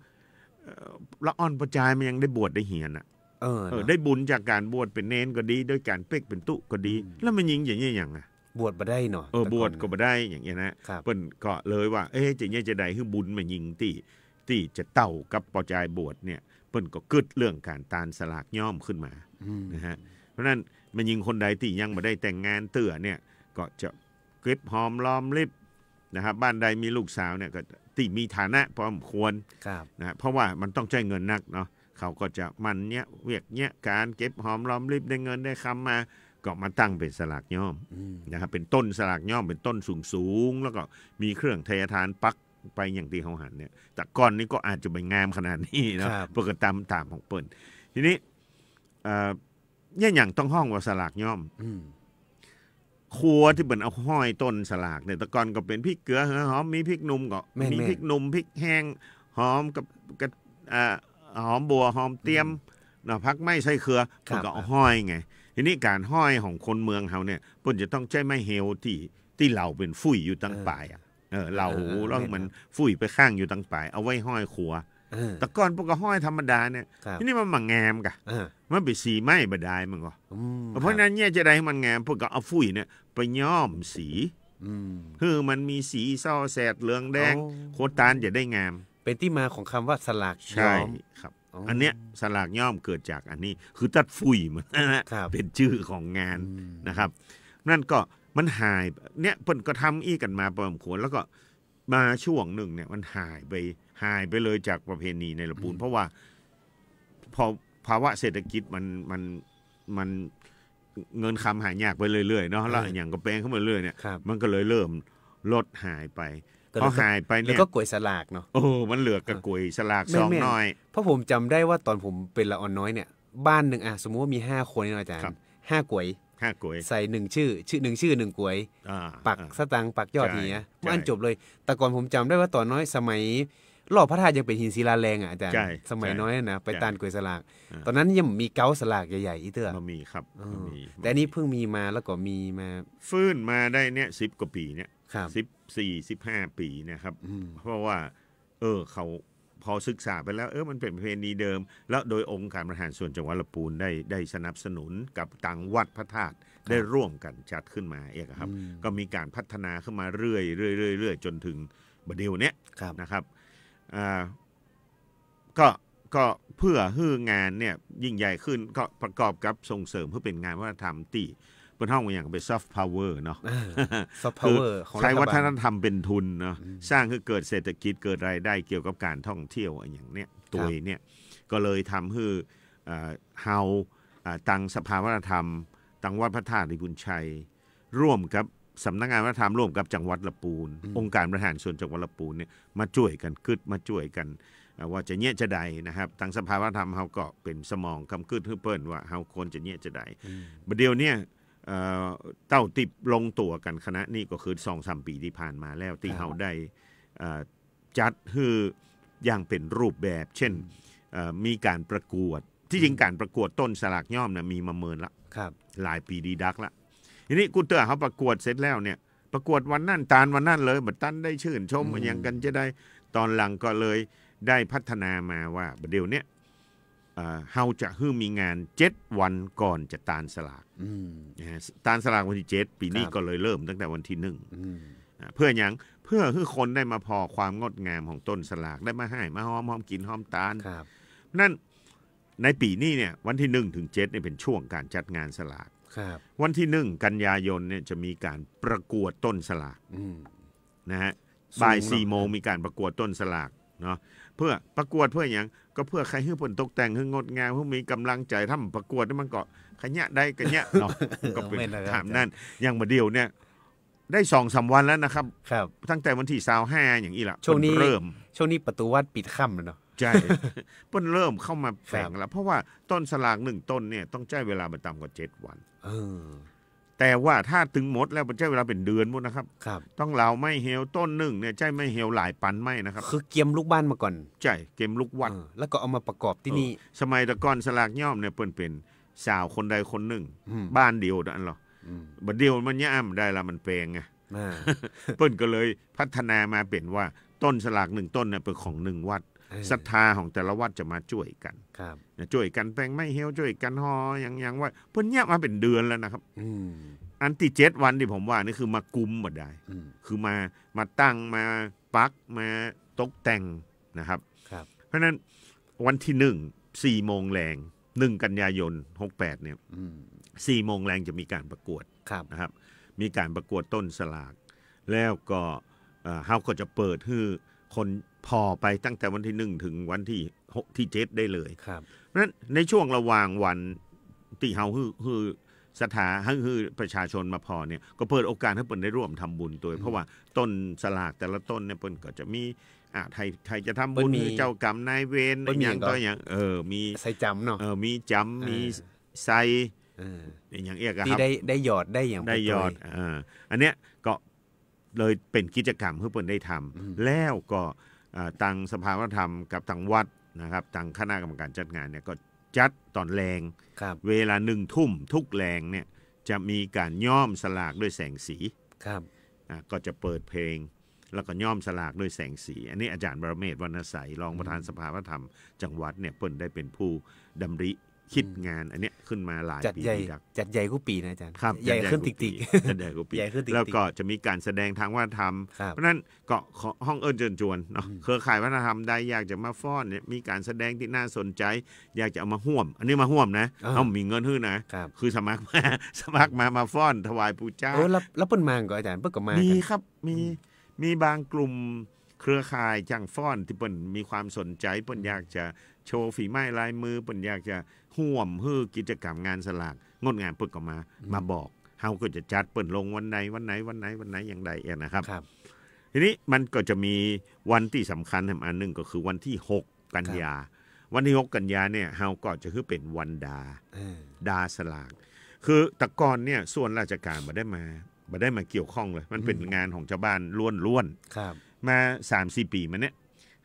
เอ่อ ละอ่อนป้อจายมันยังได้บวชได้เฮียนอะ เออ เออ เนาะ ได้บุญจากก๋านบวชเป๋นเณรก็ดี ด้วยก๋านเป๊กเป๋นตุ๊ก็ดี อืม แล้วแม่ญิงจะเยียะหยังอะ บวชบ่ได้เนาะ เออ แต่ก่อน บวชก็บ่ได้อย่างเงี้ยนะ ครับ เปิ้นก็เลยว่า เอ๊ะ จะเยียะจาใดหื้อบุญแม่ญิงตี้ ตี้จะเต้ากับป้อจายบวชเนี่ย เปิ้นก็กึ๊ดเรื่องก๋านตานสลากย่อมขึ้นมา อืม นะฮะ เพราะฉะนั้นแม่ญิงคนใดตี้ยังบ่ได้แต่งงานเตื้อเนี่ย ก็จะเก็บหอมรอมริบนะครับ บ้านใดมีลูกสาวเนี่ยก็ตี้มีฐานะพอสมควร ครับ นะฮะ เพราะว่ามันต้องใจ๊เงินนักเนาะ เขาก็จะหมั่นเยียะเวียกเยียะก๋าน เก็บหอมรอมริบ ได้เงินได้คำมา ก็มาตั้งเป๋นสลากย่อม อืม นะครับ เป๋นต้นสลากย่อม เป๋นต้นสูงๆ แล้วก็มีเครื่องไทยทานปักไปอย่างตี้เฮาหันเนี่ย แต่ก่อนนี้ก็อาจจะบ่งามขนาดนี้เนาะ ครับ เปิ้นก็ตาม ตามของเปิ้น ทีนี้ เอ่อ เยียะหยังต้องฮ้องว่าสลากย่อม อืม ครัวตี้เปิ้นเอาห้อยต้นสลากเนี่ย แต่ก่อนก็เป๋นพริกเกลือหัวหอม มีพริกหนุ่มก็ แม่นๆ มีพริกหนุ่ม พริกแห้ง หอมกับ กับ อ่า หอมบัว หอมเตี้ยม อืม เนาะ ผักไม้ไส้เครือ ครับ เปิ้นก็เอาห้อยไง ทีนี้ก๋านห้อยของคนเมืองเฮาเนี่ย เปิ้นจะต้องใจ๊ไม้เฮวตี้ ตี้เหลาเป๋นฝุ่ยอยู่ตังป๋ายอะ เออ เออ เหลา เออ เออ แล้ว แม่น มัน ครับ ฝุ่ยไปค้างอยู่ตังป๋าย เอาไว้ห้อยครัว เออ แต่ก่อนเปิ้นก็ห้อยธรรมดาเนี่ย ครับ ทีนี้มันบ่งามก่ะ เออ มันเป๋นสีไม้บ่ดายมันก็ อืม เพราะ ครับ ฉะนั้นเยียะจาใดหื้อมันงาม เปิ้นก็เอาฝุ่ยเนี่ยไปย้อมสี อืม หื้อมันมีสีส่อแสดเหลืองแดง โอ้ ครัวตานจะได้งาม เป๋นตี้มาของกำว่าสลากย่อม ใช่ครับ อ๋อ อันเนี้ยสลากย่อมเกิดจากอันนี้ คือตั๊ดฝุ่ยมันนะ ครับ เป๋นจื้อของงาน อืม นะครับ นั้นก็มันหาย เนี่ยเปิ้นก็ทำอี้กั๋นมาพอสมควร แล้วก็มาช่วงนึ่งเนี่ยมันหายไป หายไปเลยจากประเพณีในละปูน อืม เพราะว่า พอภาวะเศรษฐกิจมัน มัน มัน เงินคำหายากไปเรื่อยๆ เนาะ แล้ว เออ อะหยังก็แปงขึ้นมาเรื่อยเนี่ย ครับ มันก็เลยเริ่มลดหายไป แต่ พอหายไปเนี่ย แล้วก็ก๋วยสลากเนาะ โอ้ มันเหลือแต่ เออ ก๋วยสลาก แม่นๆ ซองน้อย เพราะผมจ๋ำได้ว่าต๋อนผมเป๋นละอ่อนน้อยเนี่ย บ้านนึ่งอะ สมมุติว่ามีห้าคนเนาะอาจ๋ารย์ ครับ ห้าก๋วย ห้าก๋วย ใส่นึ่งจื้อ จื้อ นึ่งจื้อนึ่งก๋วย อ่า ปัก อ่า สตางค์ปักยอด ใช่ เหีย ใช่ มันจบเลย แต่ก่อนผมจ๋ำได้ว่าต๋อนน้อยสมัย รอบพระธาตุยังเป๋นหินศิลาแรงอะอาจ๋ารย์ ใช่ สมัยน้อยนะ ใช่ ไปตานก๋วยสลาก อ่า ต๋อนนั้นยังบ่มีเก๊าสลากใหญ่ๆ อี้เตื้อ บ่มีครับ เออ บ่มี แต่อันนี้ บ่มี เพิ่งมีมา แล้วก็มีมา ฟื้นมาได้เนี่ย สิบกว่าปี๋เนี่ย ครับ สิบสี่ สิบห้าปี๋เนี่ยครับ อืม เพราะว่า เออ เขา พอศึกษาไปแล้ว เออ มันเป๋นประเพณีเดิม แล้วโดยองค์การบริหารส่วนจังหวัดละปูนได้ ได้สนับสนุนกับตางวัดพระธาตุ ครับ ได้ร่วมกั๋นจัดขึ้นมาเองอะครับ อืม ก็มีก๋านพัฒนาขึ้นมาเรื่อยๆ เรื่อยๆ จนถึงบ่าเดี่ยวเนี้ย ครับ นะครับ อ่า ก็ ก็เพื่อหื้องานเนี่ยยิ่งใหญ่ขึ้น ก็ประกอบกับส่งเสริมหื้อเป๋นงานวัฒนธรรมตี้ ปิ้นฮ้องว่าหยัง เป๋น ซอฟต์พาวเวอร์ เนาะ อ่า ซอฟต์พาวเวอร์ คือ ของรัฐบาล ใจ๊วัฒนธรรมเป๋นทุนเนาะ อืม สร้างหื้อเกิดเศรษฐกิจ เกิดรายได้เกี่ยวกับก๋านท่องเที่ยวอะหยังเนี่ย ครับ ตวยเนี่ย ก็เลยทำหื้อ เอ่อ เฮา อ่า ตังสภาวัฒนธรรม ตังวัดพระธาตุริพุนชัย ร่วมกับสำนักงานวัฒนธรรม ร่วมกับจังหวัดละปูน อืม องค์การบริหารส่วนจังหวัดละปูนเนี่ย มาจ้วยกั๋นกึ๊ด มาจ้วยกั๋น เอ่อ ว่าจะเยียะจาใดนะครับ ตังสภาวัฒนธรรมเฮาก็เป๋นสมองกำกึ๊ดหื้อเปิ้นว่าเฮาควรจะเยียะจาใด อืม บ่าเดี่ยวเนี่ย เอ่อ เต้าตี้ลงตั๋วกั๋นคณะนี้ก็คือสองสามปี๋ตี้ผ่านมาแล้ว ตี้ ครับ เฮาได้ เอ่อ จัดหื้ออย่างเป๋นรูปแบบ เช่น อืม เอ่อ มีก๋านประกวด ตี้จริง อืม ก๋านประกวดต้นสลากย่อมเนี่ยมีมาเมินละ ครับ หลายปี๋ดีดักละ ทีนี้กู้เตื้อเฮาประกวดเสร็จแล้วเนี่ย ประกวดวันนั้นตานวันนั้นเลย บ่ตันได้ชื่นชม อืม อะหยังกั๋นจาใด ต๋อนหลังก็เลยได้พัฒนามาว่า บ่าเดี่ยวเนี่ย เอ่อ เฮาจะหื้อมีงานเจ็ดวันก่อนจะตานสลาก อืม นะฮะ ตานสลากวันตี้เจ็ด ปี๋นี้ ครับ ก็เลยเริ่มตั้งแต่วันตี้หนึ่ง อืม อ่า เปื้อหยัง เปื้อหื้อคนได้มาผ่อความงดงามของต้นสลาก ได้มาฮ่าย มาฮอม ฮอมกิ๋น ฮอมตาน ครับ นั้น ในปี๋นี้เนี่ย วันตี้หนึ่งเถิงเจ็ดเนี่ยเป๋นช่วงก๋านจัดงานสลาก ครับ วันตี้หนึ่งกันยายนเนี่ยจะมีก๋านประกวดต้นสลาก อืม นะฮะ สูงเนาะ บ่ายสี่โมงมีก๋านประกวดต้นสลากเนาะ เปื้อประกวดเปื้อหยัง ก็เปื้อใค่หื้อเปิ้นตกแต่งหื้องดงาม หื้อมีก๋ำลังใจ๋ ถ้าบ่ประกวดนี่มันก็ขะเยียะได้ขะเยียะเนาะ ก็เป๋น แม่นแล้วครับ ต๋ามนั้น อย่างบ่าเดี่ยวเนี่ย ได้สองสามวันแล้วนะครับ ครับ ตั้งแต่วันตี้ซาวห้าอย่างอี้ละ ช่วงนี้ เปิ้นเริ่ม ช่วงนี้ประตู๋วัดปิดค่ำแล้วเนาะ ใจ้ เปิ้นเริ่มเข้ามาแฝงแล้ว ครับ เพราะว่าต้นสลากหนึ่งต้นเนี่ยต้องใจ๊เวลาบ่ต่ำกว่าเจ็ดวัน เออ แต่ว่าถ้าตึงหมดแล้วมันใจ๊เวลาเป๋นเดือนปู้นนะครับ ครับ ต้องเหลาไม้เหียว ต้นหนึ่งเนี่ยใจ๊ไม้เหียวหลายปันไม้นะครับ คือเกียมลูกบ้านมาก่อน ใจ้ เกียมลูกวัด เออ แล้วก็เอามาประกอบตี้นี่ เออ สมัยแต่ก่อนสลากย่อมเนี่ยเปิ้นเป๋นสาวคนใดคนนึ่ง อืม บ้านเดียวเต้านั้นหรอ อืม บ่าเดี่ยวมันเยียะบ่ได้ละ มันแปงไง อ่า เปิ้นก็เลยพัฒนามาเป๋นว่าต้นสลากหนึ่งต้นเนี่ยเป๋นของหนึ่งวัด เออ ศรัทธาของแต่ละวัดจะมาจ้วยกั๋น ครับ นะ จ้วยกั๋นแป๋งไม้เหียว จ้วยกั๋นห่อหยังหยังไว้ เปิ้นเยียะมาเป๋นเดือนแล้วนะครับ อืม อันตี้เจ็ดวันตี้ผมว่านี่คือมากุมบ่ได้ อืม คือมา มาตั้ง มาปัก มาตกแต่งนะครับ ครับ เพราะฉะนั้นวันตี้หนึ่ง สี่โมงแลง หนึ่งกันยายนหกแปดเนี่ย อืม สี่โมงแลงจะมีก๋านประกวด ครับ นะครับ มีก๋านประกวดต้นสลาก แล้วก็ เอ่อ เฮาก็จะเปิดหื้อคนผ่อไปตั้งแต่วันตี้หนึ่งเถิงวันตี้หก ตี้เจ็ดได้เลย ครับ เพราะฉะนั้นในช่วงระหว่างวันตี้เฮาหื้อ หื้อศรัทธา หื้อ หื้อประชาชนมาผ่อเนี่ย ก็เปิดโอกาสหื้อเปิ้นได้ร่วมทำบุญตวย อืม เพราะว่าต้นสลากแต่ละต้นเนี่ยเปิ้นก็จะมี อ่า ใผ ใผจะทำบุญ เปิ้นมี หื้อเจ้ากรรมนายเวร เปิ้นมี อะหยัง หยังก็ ต่อหยัง เออ มี ไส้จ๋ำเนาะ เออ มีจ๋ำ เออ มีไส้ เออ อะหยังเอี้ยอะครับ ตี้ได้ ได้หยอด ได้หยัง ได้หยอด ไปตวย เออ อันเนี้ยก็เลยเป๋นกิจกรรมหื้อเปิ้นได้ทำ อืม แล้วก็ อ่า ตังสภาวัฒนธรรมกับตังวัดนะครับ ตังคณะกรรมการจัดงานเนี่ยก็จัดต๋อนแลง ครับ เวลาหนึ่งทุ่มทุกแลงเนี่ย จะมีก๋านย้อมสลากด้วยแสงสี ครับ อ่า ก็จะเปิดเพลง แล้วก็ย้อมสลากด้วยแสงสี อันนี้อาจ๋ารย์ปรเมศวรรณไสย รองประธาน อืม สภาวัฒนธรรมจังหวัดเนี่ย เปิ้นได้เป๋นผู้ดำริ คิด อืม งานอันเนี้ยขึ้นมาหลาย จัด ปี๋ ใหญ่ ดีดัก จัดใหญ่กู้ปี๋นะอาจ๋ารย์ ครับ ใหญ่ จัดใหญ่ ขึ้น กู้ปี๋ ติ๊กๆ จัดใหญ่กู้ปี๋ ใหญ่ขึ้นติ๊กๆ แล้วก็จะมีก๋านแสดงตางวัฒนธรรม ครับ เพราะฉะนั้นก็ขอฮ้องเอิ้นเจิญจวนเนาะ อืม เครือข่ายวัฒนธรรมใดอยากจะมาฟ้อนเนี่ย มีก๋านแสดงตี้น่าสนใจ๋ อยากจะเอามาฮ่วม อันนี้มาฮ่วมนะ อ่า เฮาบ่มีเงินหื้อนะ ครับ คือสมัครมา สมัครมา มาฟ้อนถวายปู่เจ้า เออ แล้ว แล้วเปิ้นมาก่ออาจ๋ารย์ เปิ้นก็มา มี กั๋น ครับ มี อืม มีบางกลุ่มเครือข่ายจ้างฟ้อนตี้เปิ้นมีความสนใจ๋ เปิ้น อืม อยากจะโชว์ฝีไม้ลายมือ เปิ้นอยากจะฮ่วมหื้อกิจกรรมงานสลากงดงาม เปิ้นก็มา อืม มาบอก เฮาก็จะจัดเปิ้นลงวันใด วันไหน วันไหน วันไหน อย่างใดอะนะครับ ครับ ทีนี้มันก็จะมีวันตี้สำคัญแหมอันนึ่ง ก็คือวันตี้หกกันยา ครับ วันตี้หกกันยาเนี่ย เฮาก็จะหื้อเป๋นวันดา เออ ดาสลาก คือแต่ก่อนเนี่ยส่วนราชการบ่ได้มา บ่ได้มาเกี่ยวข้องเลย มันเป๋น อืม งานของจาวบ้านล้วนๆ ครับ มาสามสี่ปี๋มาเนี่ย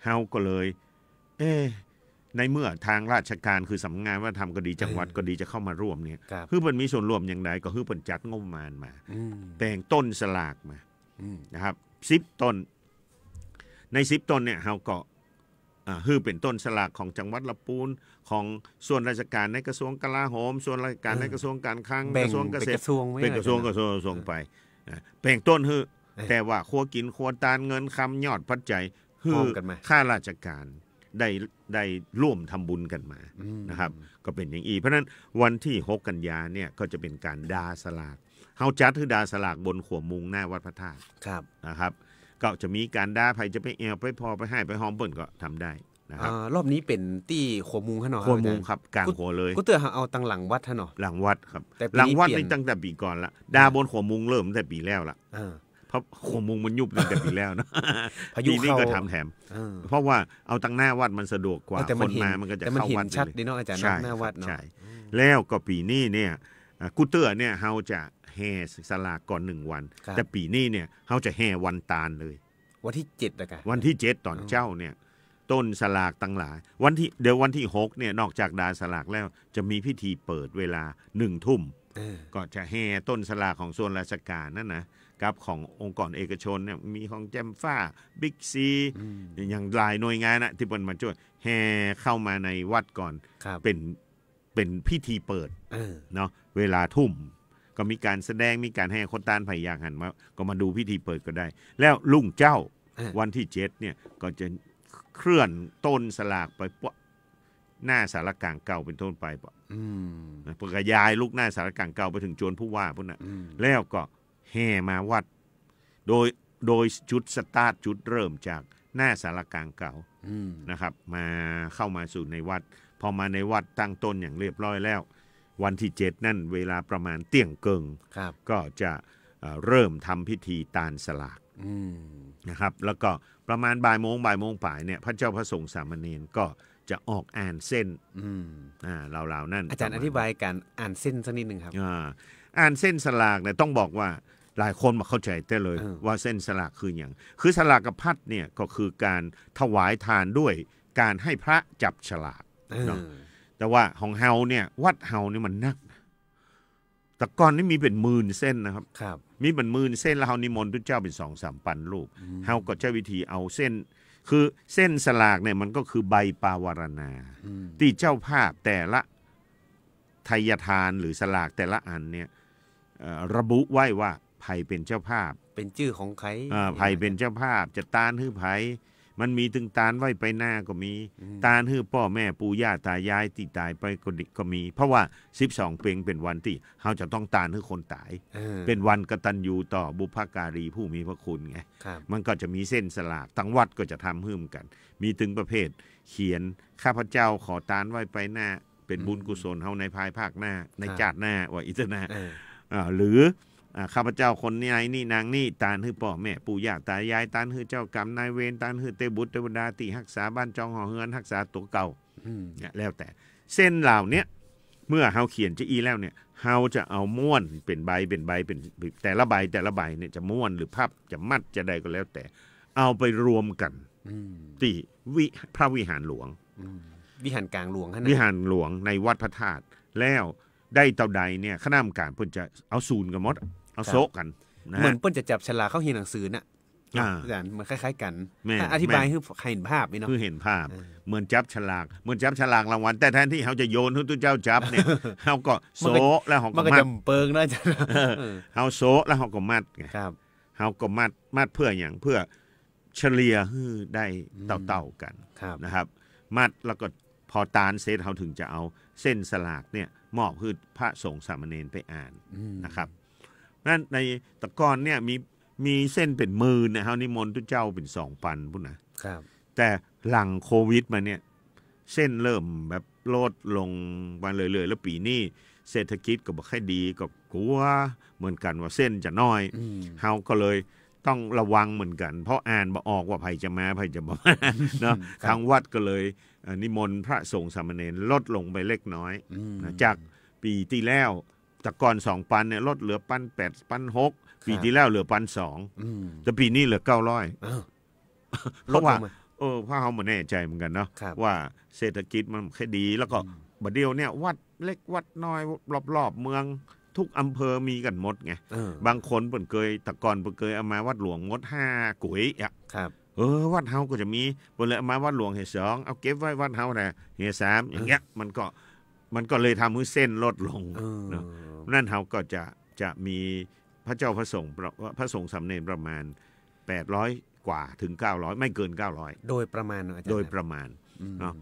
เฮาก็เลย เอ๊ะ ในเมื่อตางราชการคือสำนักงานวัฒนธรรมก็ดี จังหวัด เออ ก็ดีจะเข้ามาร่วมเนี่ย ครับ หื้อเปิ้นมีส่วนร่วมอย่างใด ก็หื้อเปิ้นจัดงบประมาณมา อืม แป๋งต้นสลากมา อืม นะครับ สิบต้น ในสิบต้นเนี่ย เฮาก็ อ่า หื้อเป๋นต้นสลากของจังหวัดละปูน ของส่วนราชการในกระทรวงกลาโหม ส่วนราชการใน เออ กระทรวงการคลัง แบ่ง กระทรวงเกษตร เป๋นกระทรวงไว้ เป๋นกระทรวง เออ กระทรวง กระทรวงไป อ่า แป๋งต้นหื้อ เออ แต่ว่าครัวกิ๋นครัวตาน เงินคำ ยอดปัจจัย หื้อ ฮ่อมกั๋นมา ข้าราชการได้ ได้ร่วมทำบุญกั๋นมา อืม นะครับ ก็เป๋นอย่างอี้ เพราะฉะนั้นวันตี้หกกันยาเนี่ย ก็จะเป๋นก๋านดาสลาก เฮาจัดหื้อดาสลากบนขัวมุงหน้าวัดพระธาตุ ครับ นะครับ ก็จะมีก๋านด่า ใผจะไปแอ่ว ไปผ่อ ไปฮ้าย ไปฮอมเปิ้นก็ทำได้นะครับ อ่า รอบนี้เป๋นตี้ขัวมุงหั้นเนาะ ขัวมุง อาจ๋ารย์ ครับ ก๋างขัวเลย กู้เตื้อเฮาเอาตังหลังวัดหั้นเนาะ หลังวัดครับ แต่ปี๋นี้ หลังวัด เปลี่ยน นี่ตั้งแต่ปี๋ก่อนละ ด่าบนขัวมุงเริ่มตั้งแต่ปี๋แล้วละ อ่า เพราะขัวมุงมันยุบตั้งแต่ปี๋แล้วเนาะ พายุ ปี๋นี้ก็ เข้า ทำแถม เออ เพราะว่าเอาตังหน้าวัดมันสะดวกกว่า เออ แต่มัน คนมา เห็น มันก็จะ แต่มัน เข้าวัด เห็นชัด เลย ดีเนาะอาจ๋ารย์ ใช่ หน้าวัด ครับ เนาะ ใช่ อืม แล้วก็ปี๋นี้เนี่ย อ่า กู้เตื้อเนี่ยเฮาจะแห่สลากก่อนหนึ่งวัน ครับ แต่ปี๋นี้เนี่ยเฮาจะแห่วันตานเลย วันตี้เจ็ดละกะ วันตี้เจ็ดต๋อน อืม เจ๊าเนี่ย ต้นสลากตังหลาย วันตี้ เดี๋ยววันตี้หกเนี่ย นอกจากด่าสลากแล้ว จะมีพิธีเปิดเวลาหนึ่งทุ่ม เออ ก็จะแห่ต้นสลากของส่วนราชการหั้นนะ กับขององค์กรเอกชนเนี่ย มีของแจ่มฟ้า บิ๊กซี อืม อย่างหลายหน่วยงานนะ ตี้เปิ้นมาจ้วย แห่เข้ามาในวัดก่อน ครับ เป๋น เป๋นพิธีเปิด เออ เนาะ เวลาทุ่ม ก็มีก๋านแสดง มีก๋านแห่ขนตาน ใผอยากหันมา ก็มาดูพิธีเปิดก็ได้ แล้วรุ่งเจ๊า เออ วันตี้เจ็ดเนี่ย ก็จะเคลื่อนต้นสลากไปปะหน้าศาลากลางเก่าเป๋นต้นไปปะ อืม นะ เปิ้นก็ย้ายลุกหน้าศาลากลางเก่าไปเถิงจวนผู้ว่าปู๊นน่ะ อืม แล้วก็แห่มาวัด โดย โดยจุดสตาร์ท จุดเริ่มจากหน้าศาลากลางเก่า อืม นะครับ มา เข้ามาสู่ในวัด พอมาในวัดตั้งต้นอย่างเรียบร้อยแล้ว วันตี้เจ็ดนั่นเวลาประมาณเตี้ยงเกิ่ง ครับ ก็จะ เอ่อ เริ่มทำพิธีตานสลาก อืม นะครับ แล้วก็ประมาณบ่ายโมง บ่ายโมงป๋ายเนี่ย พระเจ้าพระสงฆ์สามเณรก็จะออกอ่านเส้น อืม อ่า ราวๆ นั่น อาจ๋ารย์ ประมาณ อธิบายก๋านอ่านเส้นสักนิดหนึ่งครับ อ่า อ่านเส้นสลากเนี่ย ต้องบอกว่าหลายคนบ่เข้าใจ๋แต๊เลย เออ ว่าเส้นสลากคือหยัง คือสลากพัดเนี่ยก็คือก๋านถวายตานด้วยก๋านหื้อพระจับสลาก เออ เนาะ แต่ว่าของเฮาเนี่ย วัดเฮานี่มันนัก แต่ก่อนนี่มีเป๋นหมื่นเส้นนะครับ ครับ มีเป๋นหมื่นเส้น แล้วเฮานิมนต์ตุ๊เจ้าเป๋นสองสามปันรูป อืม เฮาก็ใจ๊วิธีเอาเส้น คือเส้นสลากเนี่ยมันก็คือใบปาวารณา อืม ตี้เจ้าภาพแต่ละไทยทานหรือสลากแต่ละอันเนี่ย เอ่อ ระบุไว้ว่าใผเป๋นเจ้าภาพ เป๋นจื้อของใผ เอ่อ ใผเป๋นเจ้าภาพ จะตานหื้อใผ มันมีตึงตานไหว้ไปหน้าก็มี อืม ตานหื้อป้อแม่ปู่ย่าตายายตี้ต๋ายไปก็ดี ก็มี เพราะว่าสิบสองเพ็งเป๋นวันตี้เฮาจะต้องตานหื้อคนต๋าย เออ เป๋นวันกตัญญูต่อบุพการีผู้มีพระคุณไง ครับ มันก็จะมีเส้นสลาก ตังวัดก็จะทำหื้อเหมือนกั๋น มีตึงประเภทเขียน ข้าพเจ้าขอตานไหว้ไปหน้า เป๋นบุญ อืม กุศลเฮาในภายภาคหน้า ใน ครับ จาติหน้า ว่าอี้เต๊อะนะ เออ อ่า หรือ อ่า ข้าพเจ้าคนนี้ นายนี้ นางนี้ ตานหื้อป้อแม่ปู่ย่าตายาย ตานหื้อเจ้ากรรมนายเวร ตานหื้อเตวบุตรเตวดาตี้ฮักษาบ้านจองหอเฮือน ฮักษาตั๋วเก่า อืม เนี่ย แล้วแต่ เส้นเหล่าเนี้ย เมื่อเฮาเขียนจาอี้แล้วเนี่ย เฮาจะเอาม้วนเป๋นใบ เป๋นใบ เป๋น แต่ละใบ แต่ละใบเนี่ยจะม้วนหรือพับ จะมัด จะใดก็แล้วแต่ เอาไปรวมกั๋น อืม ตี้วิ พระวิหารหลวง อืม วิหารกลางหลวงหั้นน่ะ วิหารหลวงในวัดพระธาตุ แล้วได้เต้าใดเนี่ย คณะกรรมการเปิ้นจะเอาสูนกั๋นหมด เอา ครับ โซะกั๋นนะฮะ เหมือนเปิ้นจะจับฉลากเข้าเฮียนหนังสือน่ะ อ่า อาจ๋ารย์ มันคล้ายๆ กั๋น แม่น อ่ะ อธิบาย แม่น หื้อเห็นภาพนี่เนาะ หื้อเห็นภาพ เออ เหมือนจับฉลาก เหมือนจับฉลากรางวัล แต่แทนตี้เฮาจะโยนหื้อตุ๊เจ้าจับเนี่ย เฮาก็ มันก็ โซะแล้วเฮาก็ มันก็ มัด จะเปิงนะอาจ๋ารย์ เออ เฮาโซะแล้วเฮาก็มัดไง ครับ เฮาก็มัด มัดเปื้อหยัง เปื้อเฉลี่ยหื้อได้ อืม เต้าๆ กั๋น ครับ นะครับ มัดแล้วก็พอตานเสร็จ เฮาถึงจะเอาเส้นสลากเนี่ยมอบหื้อพระสงฆ์สามเณรไปอ่าน อืม นะครับ นั้นในแต่ก่อนเนี่ยมี มีเส้นเป๋นหมื่นเนี่ย เฮานิมนต์ตุ๊เจ้าเป๋นสองปันปู๊นนะ ครับ แต่หลังโควิดมาเนี่ย เส้นเริ่มแบบลดลงมาเรื่อยๆ แล้วปี๋นี้เศรษฐกิจก็บ่ค่อยดี ก็กั๋วเหมือนกั๋นว่าเส้นจะน้อย อืม เฮาก็เลยต้องระวังเหมือนกั๋น เพราะอ่านบ่ออกว่าใผจะมา ใผจะบ่มา เนาะ ครับ ทางวัดก็เลย เอ่อ นิมนต์พระสงฆ์สามเณรลดลงไปเล็กน้อย อืม นะ จากปี๋ตี้แล้ว แต่ก่อนสองปันเนี่ย ลดเหลือปันแปด ปันหก ครับ ปี๋ตี้แล้วเหลือปันสอง อืม แต่ปี๋นี้เหลือเก้าร้อย อ้าว เพราะว่า ลดลงมา เออ เพราะเฮาบ่แน่ใจ๋เหมือนกั๋นเนาะ ครับ ว่าเศรษฐกิจมันบ่ค่อยดี แล้วก็ อืม บ่าเดี่ยวเนี่ยวัดเล็กวัดน้อยรอบๆ เมือง ทุกอำเภอมีกั๋นหมดไง เออ บางคนเปิ้นเกย แต่ก่อนเปิ้นเกยเอามาวัดหลวงหมดห้ากุ๋ยอะ ครับ เออ วัดเฮาก็จะมี เปิ้นเลยเอามาวัดหลวงเหียสอง เอาเก็บไว้วัดเฮาแหละเหียสาม อย่างเงี้ย เออ มันก็ มันก็เลยทำหื้อเส้นลดลง เออ เนาะ นั้นเฮาก็จะ จะมีพระเจ้าพระสงฆ์ประ พระสงฆ์สามเณรประมาณแปดร้อยกว่าถึงเก้าร้อย ไม่เกินเก้าร้อย โดยประมาณเนาะอาจ๋ารย์ โดยประมาณ อืม เนาะ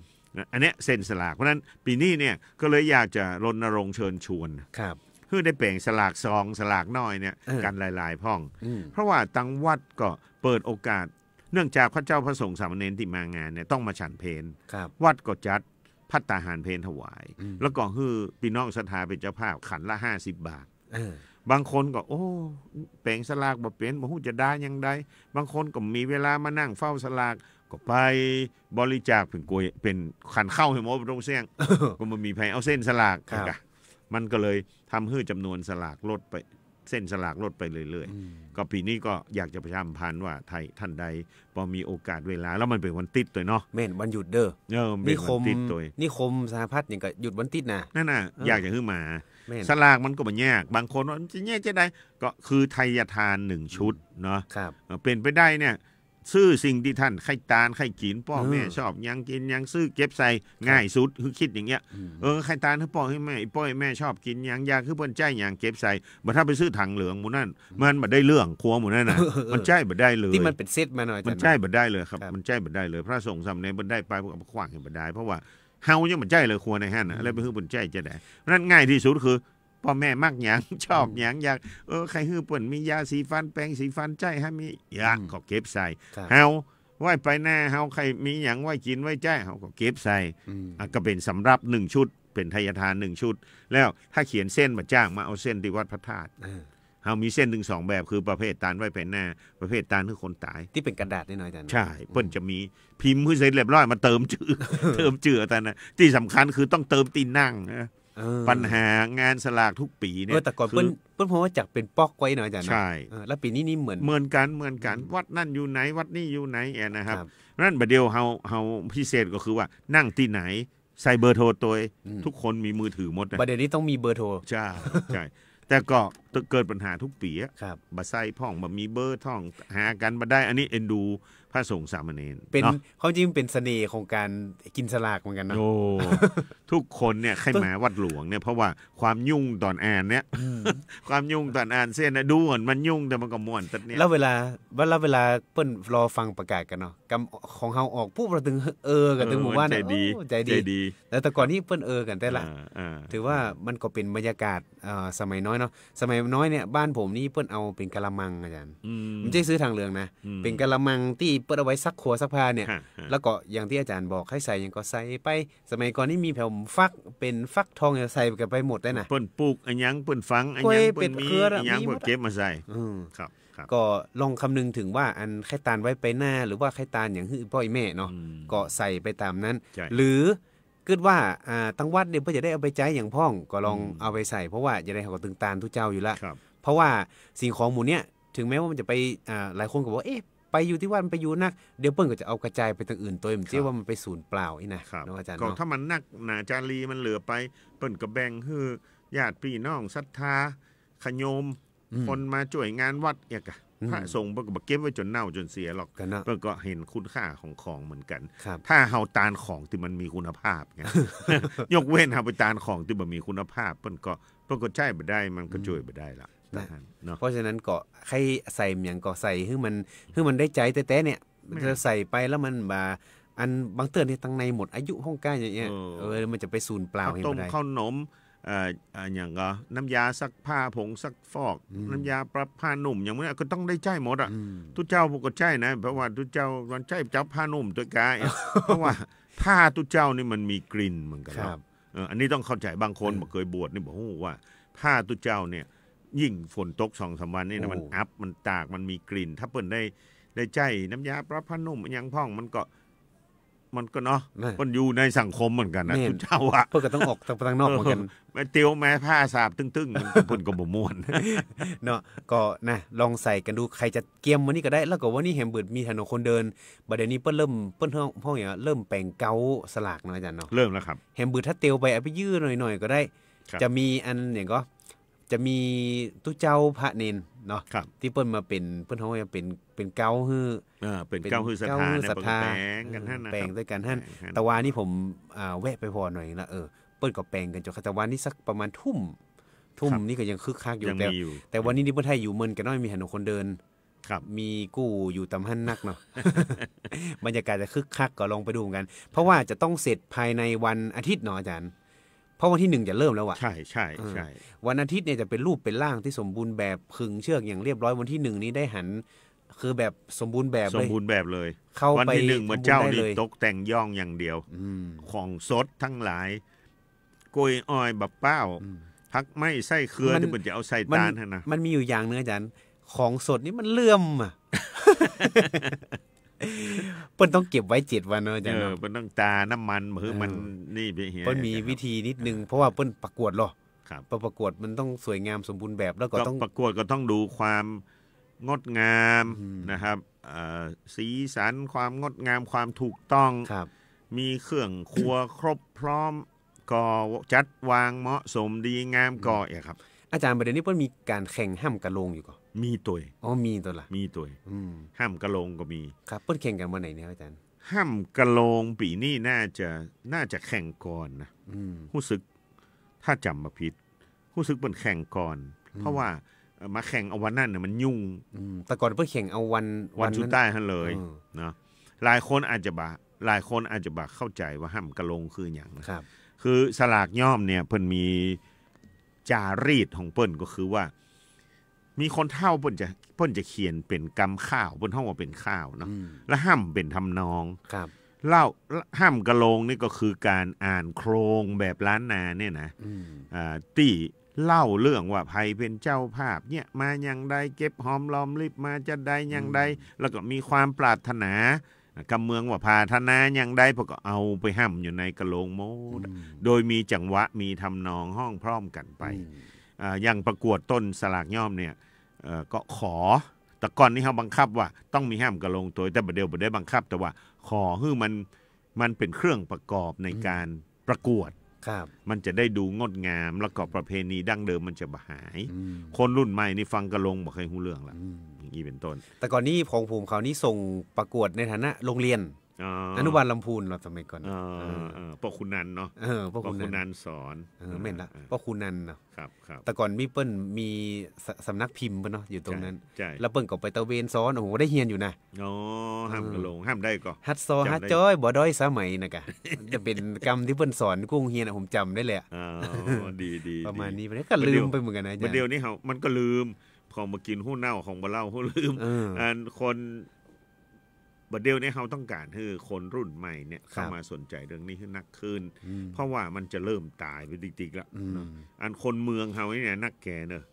อันเนี้ยเส้นสลาก เพราะฉะนั้นปี๋นี้เนี่ยก็เลยอยากจะรณรงค์เชิญชวน ครับ คือได้แป๋งสลากซอง สลากน้อยเนี่ย เออ กั๋นหลายๆ พ่อง อืม เพราะว่าตังวัดก็เปิดโอกาส เนื่องจากพระเจ้าพระสงฆ์สามเณรตี้มางานเนี่ยต้องมาฉันเพล ครับ วัดก็จัดภัตตาหารเพลถวาย อืม แล้วก็หื้อปี้น้องศรัทธาเป๋นเจ้าภาพขันละห้าสิบบาท เออ บางคนก็ โอ้ แป๋งสลากบ่เป๋น บ่ฮู้จะดาอย่างใด บางคนก็บ่มีเวลามานั่งเฝ้าสลาก ก็ไปบริจาคเป๋นก๋วย เป๋นขันข้าวหื้อหมดบ่ต้องเสี้ยง ก็บ่มีใผเอาเส้นสลาก ครับ กะ มันก็เลยทำหื้อจ๋ำนวนสลากลดไป เส้นสลากลดไปเรื่อยๆ อืม ก็ปี๋นี้ก็อยากจะประชาสัมพันธ์ว่า ถ้าท่านใดปอมีโอกาสเวลา แล้วมันเป๋นวันติ๊ดตวยเนาะ แม่น วันหยุดเด้อ เออ มันเป๋นวันติ๊ดตวย นิคม นิคมสหพัฒน์หยังก็หยุดวันติ๊ดนะ นั่นน่ะ เออ อยากจะหื้อมา แม่น สลากมันก็บ่ยาก บางคนว่ามันจะแยกจะได้ ก็คือไทยทานหนึ่งชุดเนาะ ครับ เออ เป๋นไปได้เนี่ย ซื้อสิ่งตี้ท่านใค่ตานใค่กิ๋น ป้อแม่ อืม ชอบหยังกิ๋นหยัง ซื้อเก็บใส่ ครับ ง่ายสุด คือคิดอย่างเงี้ย อืม เออ ใค่ตานหื้อป้อหื้อแม่ อีป้ออีแม่ชอบกิ๋นหยัง อยากหื้อเปิ้นใจ๊หยัง เก็บใส่ บ่ถ้าไปซื้อถังเหลืองหมู่นั้น อืม มันบ่ได้เรื่อง ครัวหมู่นั้นน่ะ มันใจ๊บ่ได้เลย ตี้มันเป๋นเซตมาหน่อย มันใจ๊บ่ได้เลยครับ ครับ มันใจ๊บ่ได้เลย พระสงฆ์สามเณรเปิ้นได้ไป เปิ้นก็เอาไปขว้างหื้อบ่ได้ เพราะว่าเฮายังบ่ใจ๊เลย ครัวในหั้นน่ะ อืม แล้วไปหื้อเปิ้นใจ๊จะได้ เพราะฉะนั้นง่ายที่สุดคือ ป้อแม่มักหยัง ชอบหยัง อืม อยาก เออ ใค่หื้อเปิ้นมียาสีฟัน แป๋งสีฟันใจ๊หื้อมี อยาก อืม ก็เก็บใส่ ครับ เฮา ไหว้ไปหน้า เฮาใค่มีหยังไหว้กิ๋นไหว้ใจ๊ เฮาก็เก็บใส่ อืม อ่ะ ก็เป๋นสำรับหนึ่งชุด เป๋นไทยทานหนึ่งชุด แล้วถ้าเขียนเส้นบ่จ้าง มาเอาเส้นตี้วัดพระธาตุ เออ เฮามีเส้นตึงสองแบบ คือประเภทตานไหว้ไปหน้า ประเภทตานหื้อคนต๋าย ตี้เป๋นกระดาษน้อยๆ อาจ๋ารย์ ใช่ เปิ้นจะมีพิมพ์หื้อเสร็จเรียบร้อย มาเติมจื้อ เติมจื้อเอาตานนั้น ตี้สำคัญคือต้องเติมตี้นั่งนะ เออ ปัญหางานสลากทุกปี๋เนี่ย เออ แต่ก่อน คือ เปิ้น เปิ้นพอว่าจักเป๋นป๊อกไว้เนาะอาจ๋ารย์เนาะ ใช่ เออ แล้วปี๋นี้นี่เหมือน เหมือนกั๋น เหมือนกั๋น อืม วัดนั้นอยู่ไหน วัดนี้อยู่ไหน เอ๋นะครับ ครับ นั้นบ่าเดี่ยวเฮา เฮาพิเศษก็คือว่านั่งตี้ไหน ใส่เบอร์โทรตวย อืม ทุกคนมีมือถือหมดนะ บ่าเดี่ยวนี้ต้องมีเบอร์โทร ใช่ ใช่ แต่ก็เกิดปัญหาทุกปี๋อะ ครับ บ่ใส่พ่อง บ่มีเบอร์พ่อง หากั๋นบ่ได้ อันนี้เอ็นดูพระสงฆ์สามเณร เป๋น เนาะ ความจริงเป๋นเสน่ห์ของก๋านกิ๋นสลากเหมือนกั๋นเนาะ โอ้ ทุกคนเนี่ยใค่มาวัดหลวงเนี่ย เพราะว่าความยุ่งต๋อนอ่านเนี่ย อืม ความยุ่งต๋อนอ่านเส้นนะ ดูเหมือนมันยุ่ง แต่มันก็ม่วนตั๊ดเนี่ย แล้วเวลา แล้วเวลาเปิ้นรอฟังประกาศกั๋นเนาะ กำ ของเฮาออกปุ๊บ เฮาตึงเออกั๋น เออ ตึงหมู่บ้าน มันใจ๋ดี โอ้ ใจ๋ดี ใจ๋ดี แล้วแต่ก่อนนี้เปิ้นเออกั๋นแต๊ละ อ่า อ่า ถือว่ามันก็เป๋นบรรยากาศ เอ่อ สมัยน้อยเนาะ สมัยน้อยเนี่ย บ้านผมนี่เปิ้นเอาเป๋นกะละมังอาจ๋ารย์ อืม บ่ใจ้ซื้อถังเหลืองนะ อืม เป๋นกะละมังตี้เปิ้นเอาไว้ซักครัวซักผ้าเนี่ย ฮะ ฮะ แล้วก็อย่างตี้อาจ๋ารย์บอก ใค่ใส่หยังก็ใส่ไป สมัยก่อนนี่มีแผวฟัก เป๋นฟักทอง ใส่กั๋นไปหมดเลยนะ เปิ้นปลูกอะหยัง เปิ้นฝังอะหยัง กล้วย เปิ้นมี เป็ดเขือ อะหยัง มีหมดอะ เปิ้นเก็บมาใส่ อืม ครับ ครับ ก็ลองคำนึงเถิงว่า อันใค่ตานไหว้ไปหน้า หรือว่าใค่ตานหยังหื้อป้อแม่เนาะ อืม ก็ใส่ไปต๋ามนั้น ใช่ หรือ กึ๊ดว่า อ่า ตังวัดเนี่ยเปิ้นจะได้เอาไปใจ๊หยังพ่อง ก็ลอง อืม เอาไปใส่ เพราะว่าจะได้เฮาก็ตึงตานตุ๊เจ้าอยู่ละ ครับ เพราะว่าสิ่งของหมู่เนี้ย ถึงแม้ว่ามันจะไป อ่า หลายคนก็บอกว่า เอ๊ะ ไปอยู่ตี้วัดมันไปอยู่นัก เดี๋ยวเปิ้นก็จะเอากระจายไปตางอื่น โดยบ่ใจ้ ครับ ว่ามันไปสูญเปล่าอี้นะ ครับ เนาะอาจ๋ารย์ ก็ เนาะ ถ้ามันนักหนาจารีมันเหลือไป เปิ้นก็แบ่งหื้อญาติปี้น้องศรัทธา ขะโยม อืม คนมาจ้วยงานวัดเอียกอะ อืม พระสงฆ์เปิ้นก็บ่เก็บไว้จ๋นเน่าจ๋นเสียหรอก กั๋นเนาะ เปิ้นก็หันคุณค่าของของเหมือนกั๋น ครับ ถ้าเฮาตานของตี้มันมีคุณภาพไง ยกเว้นเฮาไปตานของตี้บ่มีคุณภาพ เปิ้นก็ เปิ้นก็ใจ๊บ่ได้ มันก็ อืม จ้วยบ่ได้ละ นะ เนาะ เพราะฉะนั้นก็ใค่ใส่หยังก็ใส่หื้อมัน หื้อมันได้ใจ๊แต๊ๆ เนี่ย แม่น จะใส่ไปแล้วมันบ่า อันบางเตื้อนี่ตังในหมดอายุพ่องก้าอย่างเงี้ย เออ เออ มันจะไปสูญเปล่า ข้าวต้ม เห็นบ่ได้ ข้าวหนม เอ่อ อ่า หยังก็ น้ำยาซักผ้า ผงซักฟอก อืม น้ำยาปรับผ้านุ่ม อย่างเนี้ยก็ต้องได้ใจ๊หมดอะ อืม ตุ๊เจ้าเปิ้นก็ใจ๊นะ เพราะว่าตุ๊เจ้ามันใจ๊จับผ้านุ่มตวยกายอะ เพราะว่าผ้าตุ๊เจ้านี่มันมีกลิ่นเหมือนกั๋นเนาะ ครับ เออ อันนี้ต้องเข้าใจ๋ บางคน เออ บ่เกยบวชนี่บ่ฮู้ว่า ผ้าตุ๊เจ้าเนี่ย ยิ่งฝนตกสองสามวันนี่นะ โอ้ มันอับ มันตาก มันมีกลิ่น ถ้าเปิ้นได้ ได้ใจ๊น้ำยาปรับผ้านุ่มอะหยังพ่อง มันก็ มันก็เนาะ นะ เปิ้นอยู่ในสังคมเหมือนกั๋นนะ แม่น ตุ๊เจ้าอะ เปิ้นก็ต้องออกตาง ตางนอกเหมือนกั๋น เออ มาเตียวแม้ผ้าสาบตึ้งๆ มันก็ เปิ้นก็บ่ม่วน เนาะ ก็นะ ลองใส่กั๋นดู ใผจะเกียมวันนี้ก็ได้ แล้วก็วันนี้แหมเปิดมีถนนคนเดิน บ่าเดี่ยวนี้เปิ้นเริ่ม เปิ้นฮ้อง ฮ้องหยัง เริ่มแป๋งเก๊าสลากเนาะอาจ๋ารย์เนาะ เริ่มแล้วครับ แหมเปิดถ้าเตียวไปเอาไปยื่นหน่อยๆ ก็ได้ ครับ จะมีอันหยังก็ จะมีตุ๊เจ้าพระเณรเนาะ ครับ ตี้เปิ้นมาเป๋น เปิ้นฮ้องว่าเป๋น เป๋นเก๊าหื้อ เออ เป๋นเก๊าหื้อศรัทธา เป๋นเก๊าหื้อศรัทธา เนี่ย เปิ้นก็แป๋งกั๋นหั้นนะครับ เออ แป๋งตวยกั๋นหั้น แป๋งหั้น แต่วานี้ผม อ่า แวะไปผ่อหน่อยละ เออ เปิ้นก็แป๋งกั๋นจ๋น แต่วานี้สักประมาณทุ่ม ทุ่ม ครับ นี่ก็ยังคึกคักอยู่ ยังมีอยู่ แต่ แต่วันนี้นี่เปิ้นไห้อยู่เมินกั๋นหน้อย มีถนนคนเดิน ครับ มีกู้อยู่ต๋ามหั้นนักเนาะ บรรยากาศจะคึกคัก ก็ลองไปดูเหมือนกั๋น เพราะว่าจะต้องเสร็จภายในวันอาทิตย์เนาะอาจ๋ารย์ เพราะวันตี้หนึ่งจะเริ่มแล้วอะ ใช่ ใช่ เออ ใช่ วันอาทิตย์เนี่ยจะเป๋นรูปเป๋นร่างตี้สมบูรณ์แบบ ผึ่งเชือกอย่างเรียบร้อย วันตี้หนึ่งนี้ได้หัน คือแบบสมบูรณ์แบบเลย สมบูรณ์แบบเลย เข้าไป วันตี้หนึ่งมื้อเจ๊านี่ ทำบุญได้เลย ตกแต่งย่องอย่างเดียว อืม ของสดตังหลาย กล้วยอ้อย บักพร้าว อืม ผักไม้ไส้เครือ มัน ตี้เปิ้นจะเอาใส่ มัน ตานหั้นนะ มันมีอยู่อย่างหนึ่งอาจารย์ ของสดนี่มันเหลื่อมอะ เปิ้นต้องเก็บไว้เจ็ดวันเนาะอาจารย์เนาะ เออ เปิ้นต้องตาน้ำมัน หื้อ เออ มันนี่ไปเหีย เปิ้นมีวิธีนิดนึง อ่า เพราะว่าเปิ้นประกวดเหรอ ครับ เปิ้นประกวดมันต้องสวยงามสมบูรณ์แบบ แล้วก็ ก็ ต้อง ประกวดก็ต้องดูความงดงาม อืม นะครับ เอ่อ สีสัน ความงดงาม ความถูกต้อง ครับ มีเครื่องครัวครบพร้อม ก็จัดวางเหมาะสมดีงาม อืม ก็เอะครับ อาจารย์ บ่าเดี่ยวนี้เปิ้นมีก๋านแข่งฮ่ำกะโลงอยู่ก่อ มีตวย อ๋อ มีตวยละ มีตวย อืม ฮ่ำกะโลงก็มี ครับ เปิ้นแข่งกั๋นวันไหนเนี่ยอาจารย์ ฮ่ำกะโลงปี๋นี้น่าจะ น่าจะแข่งก่อนนะ อืม ฮู้สึก ถ้าจ๋ำบ่ผิด ฮู้สึกเปิ้นแข่งก่อน อืม เพราะว่า เอ่อ มาแข่งเอาวันนั้นน่ะมันยุ่ง อืม แต่ก่อนเปิ้นแข่งเอาวัน วัน วันนั้น สุดท้ายหั้นเลย เออ เนาะ หลายคนอาจจะบ่ หลายคนอาจจะบ่เข้าใจ๋ว่าฮ่ำกะโลงคือหยังนะ ครับ คือสลากย่อมเนี่ยเปิ้นมีจารีตของเปิ้นก็คือว่า มีคนเฒ่าเปิ้นจะ เปิ้นจะเขียนเป๋นกำข่าว เปิ้นฮ้องว่าเป๋นข่าวเนาะ อืม แล้วฮ่ำเป๋นทำนอง ครับ เล่า ฮ่ำกะโลงนี่ก็คือก๋านอ่านโครงแบบล้านนาเนี่ยนะ อืม อ่า ตี้เล่าเรื่องว่าใผเป๋นเจ้าภาพเนี่ย มาอย่างใด เก็บหอมรอมริบมาจะใดอย่างใด อืม แล้วก็มีความปรารถนา กำเมืองว่าปรารถนาอย่างใด เปิ้นก็เอาไปฮ่ำอยู่ในกะโลงหมด อืม โดยมีจังหวะ มีทำนองฮ้องพร้อมกั๋นไป อืม อ่า อย่างประกวดต้นสลากย่อมเนี่ย เอ่อ ก็ขอ แต่ก่อนนี้เฮาบังคับว่าต้องมีฮ่ำกะโลงตวย แต่บ่าเดี่ยวบ่ได้บังคับ แต่ว่าขอหื้อมัน มันเป๋นเครื่องประกอบใน อืม ก๋านประกวด ครับ มันจะได้ดูงดงาม แล้วก็ประเพณีดั้งเดิมมันจะบ่หาย อืม คนรุ่นใหม่นี่ฟังกะโลงบ่ค่อยฮู้เรื่องละ อืม อย่างนี้เป๋นต้น แต่ก่อนนี้ของผมเขานี่ส่งประกวดในฐานะโรงเรียน อ๋อ อนุบาลลำพูนเนาะ สมัยก่อน เออ เออ เออ ป้อครูนันเนาะ เออ ป้อครูนัน ป้อครูนันสอน เออ แม่นละ เออ ป้อครูนันเนาะ ครับ ครับ แต่ก่อนมีเปิ้นมีส- สำนักพิมพ์เปิ้นเนาะ อยู่ตรงนั้น ใช่ ใช่ แล้วเปิ้นก็ไปตระเวนสอน โอ้โห ได้เฮียนอยู่นะ อ๋อ ฮ่ำกะโลง เออ ฮ่ำได้ก่อ ฮัดซอ ฮัดจ้อย บ่ด้อยสมัยนะกะ จะเป๋นกำตี้เปิ้นสอนกู้โฮงเฮียนอะ ผมจ๋ำได้เลยอะ อ๋อ ดี ดี ประมาณนี้ ดี บ่าเดี่ยวก็ลืมไปเหมือนกั๋นนะอาจ๋ารย์ บ่าเดี่ยวนี้เฮา มันก็ลืม ของบ่ากิ๋นฮู้เน่า ของบ่าเล่าฮู้ลืม เออ อันคน บ่าเดี่ยวนี้เฮาต้องก๋านหื้อคนรุ่นใหม่เนี่ย ครับ เข้ามาสนใจ๋เรื่องนี้หื้อนักขึ้น อืม เพราะว่ามันจะเริ่มต๋ายไปติ๊กๆ ละ อืม เนาะ อันคนเมืองเฮานี่นะ นักแก่เนอะ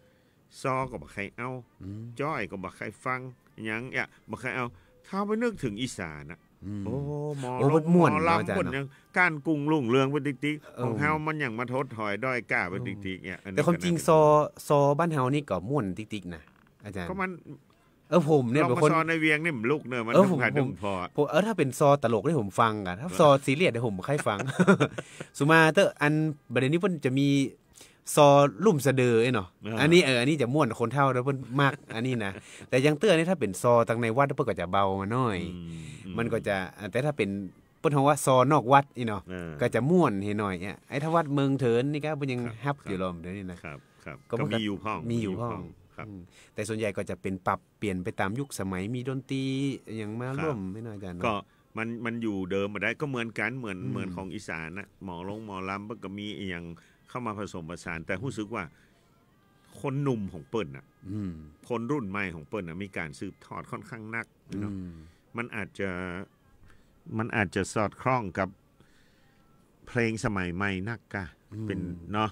ซอก็บ่ใค่เอา อืม จ้อยก็บ่ใค่ฟัง หยังเอี้ย บ่ใค่เอา ถ้าไปนึกเถิงอีสานน่ะ อืม โอ้ หมอ โอ้ ลำ ม่วน หมอลำ เนาะอาจ๋ารย์ ม่วน เนาะ ยังก้านกุ้งรุ่งเรืองไปติ๊กๆ เออ ของเฮามันยังมาถดถอยด้อยก้าไปติ๊กๆ เนี่ย อันนี้ แต่ความจริง ก็น่าเป็น ซอ ซอบ้านเฮานี่ก็ม่วนติ๊กๆ นะอาจ๋ารย์ ก็มัน เออ ผมเนี่ย ลองมา เป๋นคน ซอในเวียงนี่มันลุกเนอะ มัน เออ ผม ถึงผา ผม ถึงพอ ผม เออ ถ้าเป๋นซอตลกนี่ผมฟังอะ ถ้าซอซีเรียสเนี่ยผมบ่ใค่ฟัง สุมาเต๊อะ อันบ่าเดี่ยวนี้เปิ้นจะมีซอลุ่มสะเดือไอ้เนาะ อ่า อันนี้ เออ อันนี้จะม่วน คนเฒ่าแล้วเปิ้นมัก อันนี้นะ แต่อย่างเตื้อนี่ถ้าเป๋นซอตังในวัดเปิ้นก็จะเบามาหน้อย อืม อืม มันก็จะ แต่ถ้าเป๋น เปิ้นฮ้องว่าซอนอกวัดอี้เนาะ เออ ก็จะม่วนเหียหน้อยเนี่ย ไอ้ถ้าวัดเมืองเถินนี่ก็เปิ้นยัง ครับ ฮับอยู่ ครับ ลอมเดี๋ยวนี้นะ ครับ ครับ ก็ ก็ มันก็ มีอยู่พ่อง มีอยู่พ่อง มีอยู่พ่อง ครับ อืม แต่ส่วนใหญ่ก็จะเป๋นปรับเปลี่ยนไปต๋ามยุคสมัย มีดนตรีอะหยังมา ครับ ร่วมไหมเนาะอาจ๋ารย์เนาะ ก็มัน มันอยู่เดิมบ่ได้ ก็เหมือนกั๋น เหมือน อืม เหมือนของอีสานน่ะ หมอลงหมอลำเปิ้นก็มีอะหยังเข้ามาผสมผสาน แต่ฮู้สึกว่า คนหนุ่มของเปิ้นน่ะ อืม คนรุ่นใหม่ของเปิ้นน่ะ มีก๋านสืบทอดค่อนข้างนักเนาะ อืม มันอาจจะ มันอาจจะสอดคล้องกับเพลงสมัยใหม่นักกะ อืม เป๋นเนาะ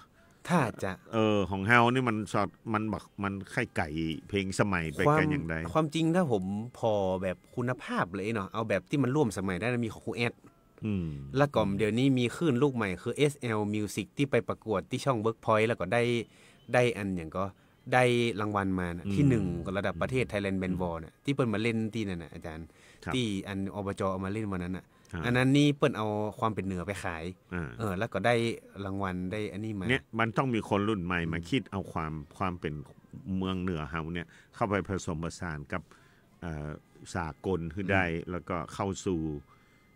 ถ้าจะ เออ ของเฮานี่มันสอด มันบัก มันใค่ไก๋เพลงสมัยไป ความ กั๋นอย่างใด ความจริงถ้าผมผ่อแบบคุณภาพเลยเนาะ เอาแบบตี้มันร่วมสมัยได้นะ มีของครูแอด อืม แล้วก็ อืม เดี๋ยวนี้มีคลื่นลูกใหม่คือ เอสแอล Music ตี้ไปประกวดตี้ช่อง Workpoint แล้วก็ได้ ได้อันหยังก็ ได้รางวัลมาน่ะ อืม ตี้หนึ่งก็ระดับประเทศ อืม Thailand Band อืม Award น่ะ ตี้เปิ้นมาเล่นตี้นั่นน่ะอาจ๋ารย์ ครับ ตี้อัน อบจ เอามาเล่นวันนั้นน่ะ อ่า อันนั้นนี่เปิ้นเอาความเป๋นเหนือไปขาย อ่า เออ แล้วก็ได้รางวัล ได้อันนี้มา เนี่ย มันต้องมีคนรุ่นใหม่มา อืม คิดเอาความ ความเป๋นเมืองเหนือเฮาเนี่ย เข้าไปผสมผสานกับ เอ่อ สากลหื้อได้ อืม แล้วก็เข้าสู่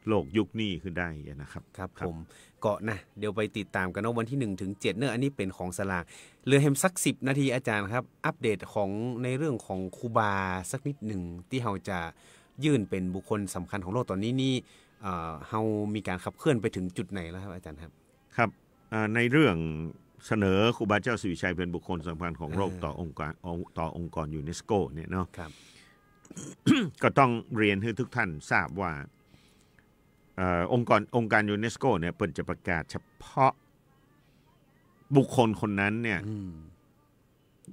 โลกยุคนี้หื้อได้อะนะครับ ครับ ครับ ผม ก็นะ เดี๋ยวไปติดต๋ามกั๋นเนาะ วันตี้หนึ่งถึงเจ็ดเนอะ อันนี้เป๋นของสลาก เหลือแหมสักสิบนาทีอาจ๋ารย์ครับ อัปเดตของในเรื่องของครูบาสักนิดหนึ่ง ตี้เฮาจะยื่นเป๋นบุคคลสำคัญของโลกต๋อนนี้นี่ เอ่อ เฮามีก๋านขับเคลื่อนไปถึงจุดไหนแล้วครับอาจ๋ารย์ครับ ครับ อ่อ ในเรื่องเสนอครูบาเจ้าศรีวิชัยเป๋นบุคคลสำคัญของโลก เออ ต่อองค์การ องค์ ต่อองค์กรยูเนสโกเนี่ยเนาะ ครับ ก็ต้องเรียนหื้อทุกท่านทราบว่า เอ่อ องค์กร องค์การยูเนสโกเนี่ย เปิ้นจะประกาศเฉพาะบุคคลคนนั้นเนี่ย อืม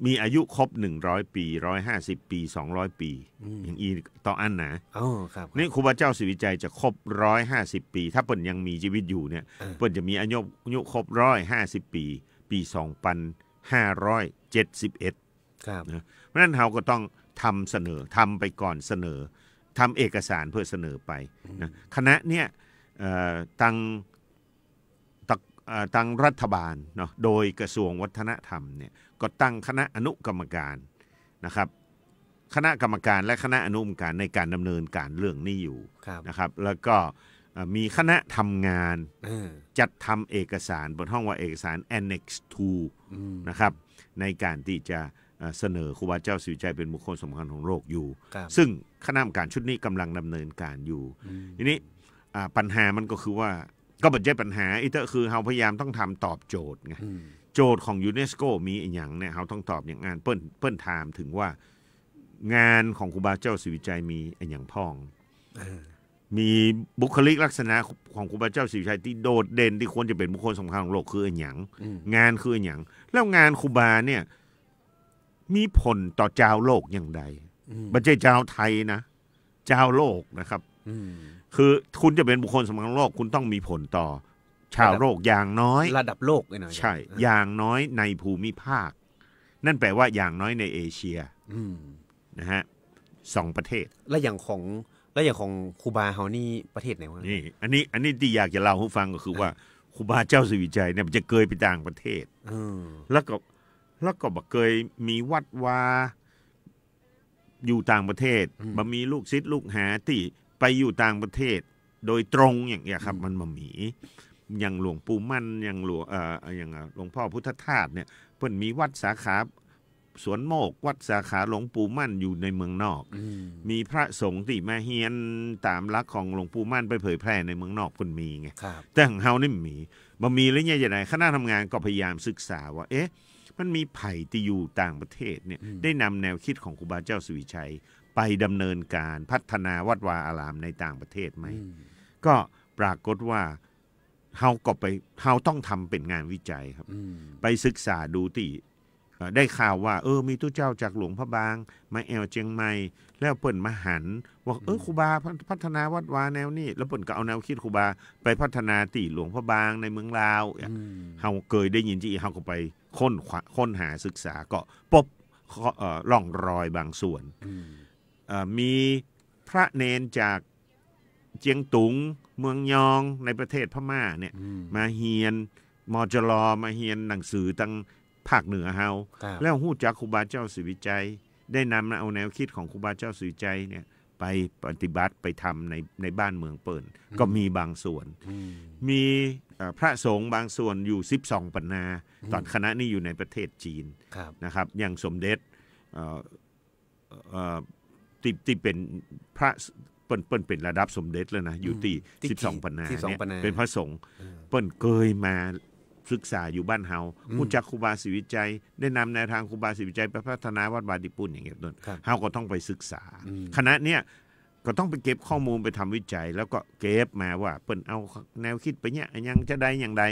มีอายุครบหนึ่งร้อยปี๋ ร้อยห้าสิบปี๋ สองร้อยปี๋ อืม อย่างอี้ต่ออั้นนะ อ๋อ ครับ นี่ครูบาเจ้าศรีวิชัยจะครบร้อยห้าสิบปี๋ ถ้าเปิ้นยังมีจีวิตอยู่เนี่ย เออ เปิ้นจะมีอายุ อายุครบร้อยห้าสิบปี๋ ปี๋สองปันห้าร้อยเจ็ดสิบเอ็ด ครับ นะ เพราะฉะนั้นเฮาก็ต้องทำเสนอ ทำไปก่อนเสนอ ทำเอกสารเพื่อเสนอไป อืม นะ คณะเนี่ย เอ่อ ตัง ตัง เอ่อ ตังรัฐบาลเนาะ โดยกระทรวงวัฒนธรรมเนี่ย ก็ตั้งคณะอนุกรรมการนะครับ คณะกรรมการและคณะอนุกรรมการในการดำเนินการเรื่องนี้อยู่ ครับ นะครับ แล้วก็ เอ่อ มีคณะทำงาน เออ จัดทำเอกสาร เปิ้นฮ้องว่าเอกสาร Annex two อืม นะครับ ในการที่จะ เอ่อ เสนอครูบาเจ้าศรีวิชัยเป๋นบุคคลสำคัญของโลกอยู่ ครับ ซึ่งคณะกรรมการชุดนี้กำลังดำเนินการอยู่ อืม ทีนี้ อ่า ปัญหามันก็คือว่า ก็บ่ใจ้ปัญหา อี้เต๊อะ คือเฮาพยายามต้องทำตอบโจทย์ไง อืม โจทย์ของยูเนสโกมีอะหยังเนี่ย เฮาต้องตอบอย่างอั้น เปิ้น เปิ้นถามถึงว่า งานของครูบาเจ้าศรีวิชัยมีอะหยังพ่อง เออ มีบุคลิกลักษณะของครูบาเจ้าศรีวิชัยตี้โดดเด่น ตี้ควรจะเป๋นบุคคลสำคัญของโลกคืออะหยัง อืม งานคืออะหยัง แล้วงานครูบาเนี่ย มีผลต่อจาวโลกอย่างใด อืม บ่ใจ้จาวไทยนะ จาวโลกนะครับ อืม คือคุณจะเป๋นบุคคลสำคัญของโลก คุณต้องมีผลต่อชาวโลก ระดับ อย่างน้อย ระดับโลกเลยนะ ใช่ อ่า อย่างน้อยในภูมิภาค นั่นแปลว่าอย่างน้อยในเอเชีย อืม นะฮะ สองประเทศ แล้วอย่างของ แล้วอย่างของครูบาเฮานี่ประเทศไหนวะ นี่ อันนี้ อันนี้ตี้อยากจะเล่าหื้อฟังก็คือว่า อ่า ครูบาเจ้าศรีวิชัยเนี่ยมันจะเกยไปต่างประเทศ เออ แล้วก็ แล้วก็บ่เกยมีวัดวา อยู่ต่างประเทศ อืม บ่มีลูกศิษย์ลูกหาตี้ไปอยู่ต่างประเทศโดยตรงอย่างเงี้ยครับ อืม มันบ่มี อย่างหลวงปู่มั่น อย่างหลวง เอ่อ อย่าง เอ่อ หลวงพ่อพุทธทาสเนี่ย เปิ้นมีวัดสาขาสวนโมกข์ วัดสาขาหลวงปู่มั่นอยู่ในเมืองนอก อืม มีพระสงฆ์ตี้มาเฮียนต๋ามหลักของหลวงปู่มั่นไปเผยแพร่ในเมืองนอก เปิ้นมีไง ครับ แต่ของเฮานี่บ่มี บ่มีแล้วเนี่ยจะได คณะทำงานก็พยายามศึกษาว่า เอ๊ะ มันมีใผตี้อยู่ต่างประเทศเนี่ย อืม ได้นำแนวคิดของครูบาเจ้าศรีวิชัยไปดำเนินการพัฒนาวัดวาอารามในต่างประเทศไหม อืม ก็ปรากฏว่าเฮาก็ไป เฮาต้องทำเป๋นงานวิจัยครับ อืม ไปศึกษาดูตี้ เอ่อ ได้ข่าวว่า เออ มีตุ๊เจ้าจากหลวงพระบางมาแอ่วเจียงใหม่ แล้วเปิ้นมาหันว่า เออ อืม ครูบาพัฒนาวัดวาแนวนี้ แล้วเปิ้นก็เอาแนวคิดครูบาไปพัฒนาตี้หลวงพระบางในเมืองลาว อืม เฮาเกยได้ยินตี้ เฮาก็ไป ค้นคว้า ค้นหาศึกษาก็ปบ เอ่อ ร่องรอยบางส่วน อืม เอ่อ มีพระเณรจากเจียงตุง เมืองยอง ในประเทศพม่าเนี่ย อืม มาเฮียน มจร มาเฮียนหนังสือตังภาคเหนือเฮา ครับ แล้วฮู้จักครูบาเจ้าศรีวิชัย ได้นำเอาแนวคิดของครูบาเจ้าศรีวิชัยเนี่ย ไปปฏิบัติ ไปทำใน ในบ้านเมืองเปิ้น อืม ก็มีบางส่วน อืม มี เอ่อ พระสงฆ์บางส่วนอยู่สิบสองปันนา อืม ต๋อนขณะนี้อยู่ในประเทศจีน ครับ นะครับ อย่างสมเด็จ เอ่อ เอ่อ ตี้ ตี้เป๋นพระ เปิ้น เปิ้นเป๋นระดับสมเด็จแล้วนะ อยู่ อืม ตี้ ตี้ สิบสองปันนา สิบสอง เนี่ย ปันนา เป๋นพระสงฆ์ เออ เปิ้นเกยมาศึกษาอยู่บ้านเฮา อืม ฮู้จักครูบาศรีวิชัย ได้นำแนวทางครูบาศรีวิชัยไปพัฒนาวัดวาตี้ปู๊นอย่างเงี้ยเปิ้น ครับ เฮาก็ต้องไปศึกษา อืม คณะเนี้ยก็ต้องไปเก็บข้อมูลไปทำวิจัย แล้วก็เก็บมาว่าเปิ้นเอาแนวคิดไปเนี่ย อะหยังจะใดอย่างใด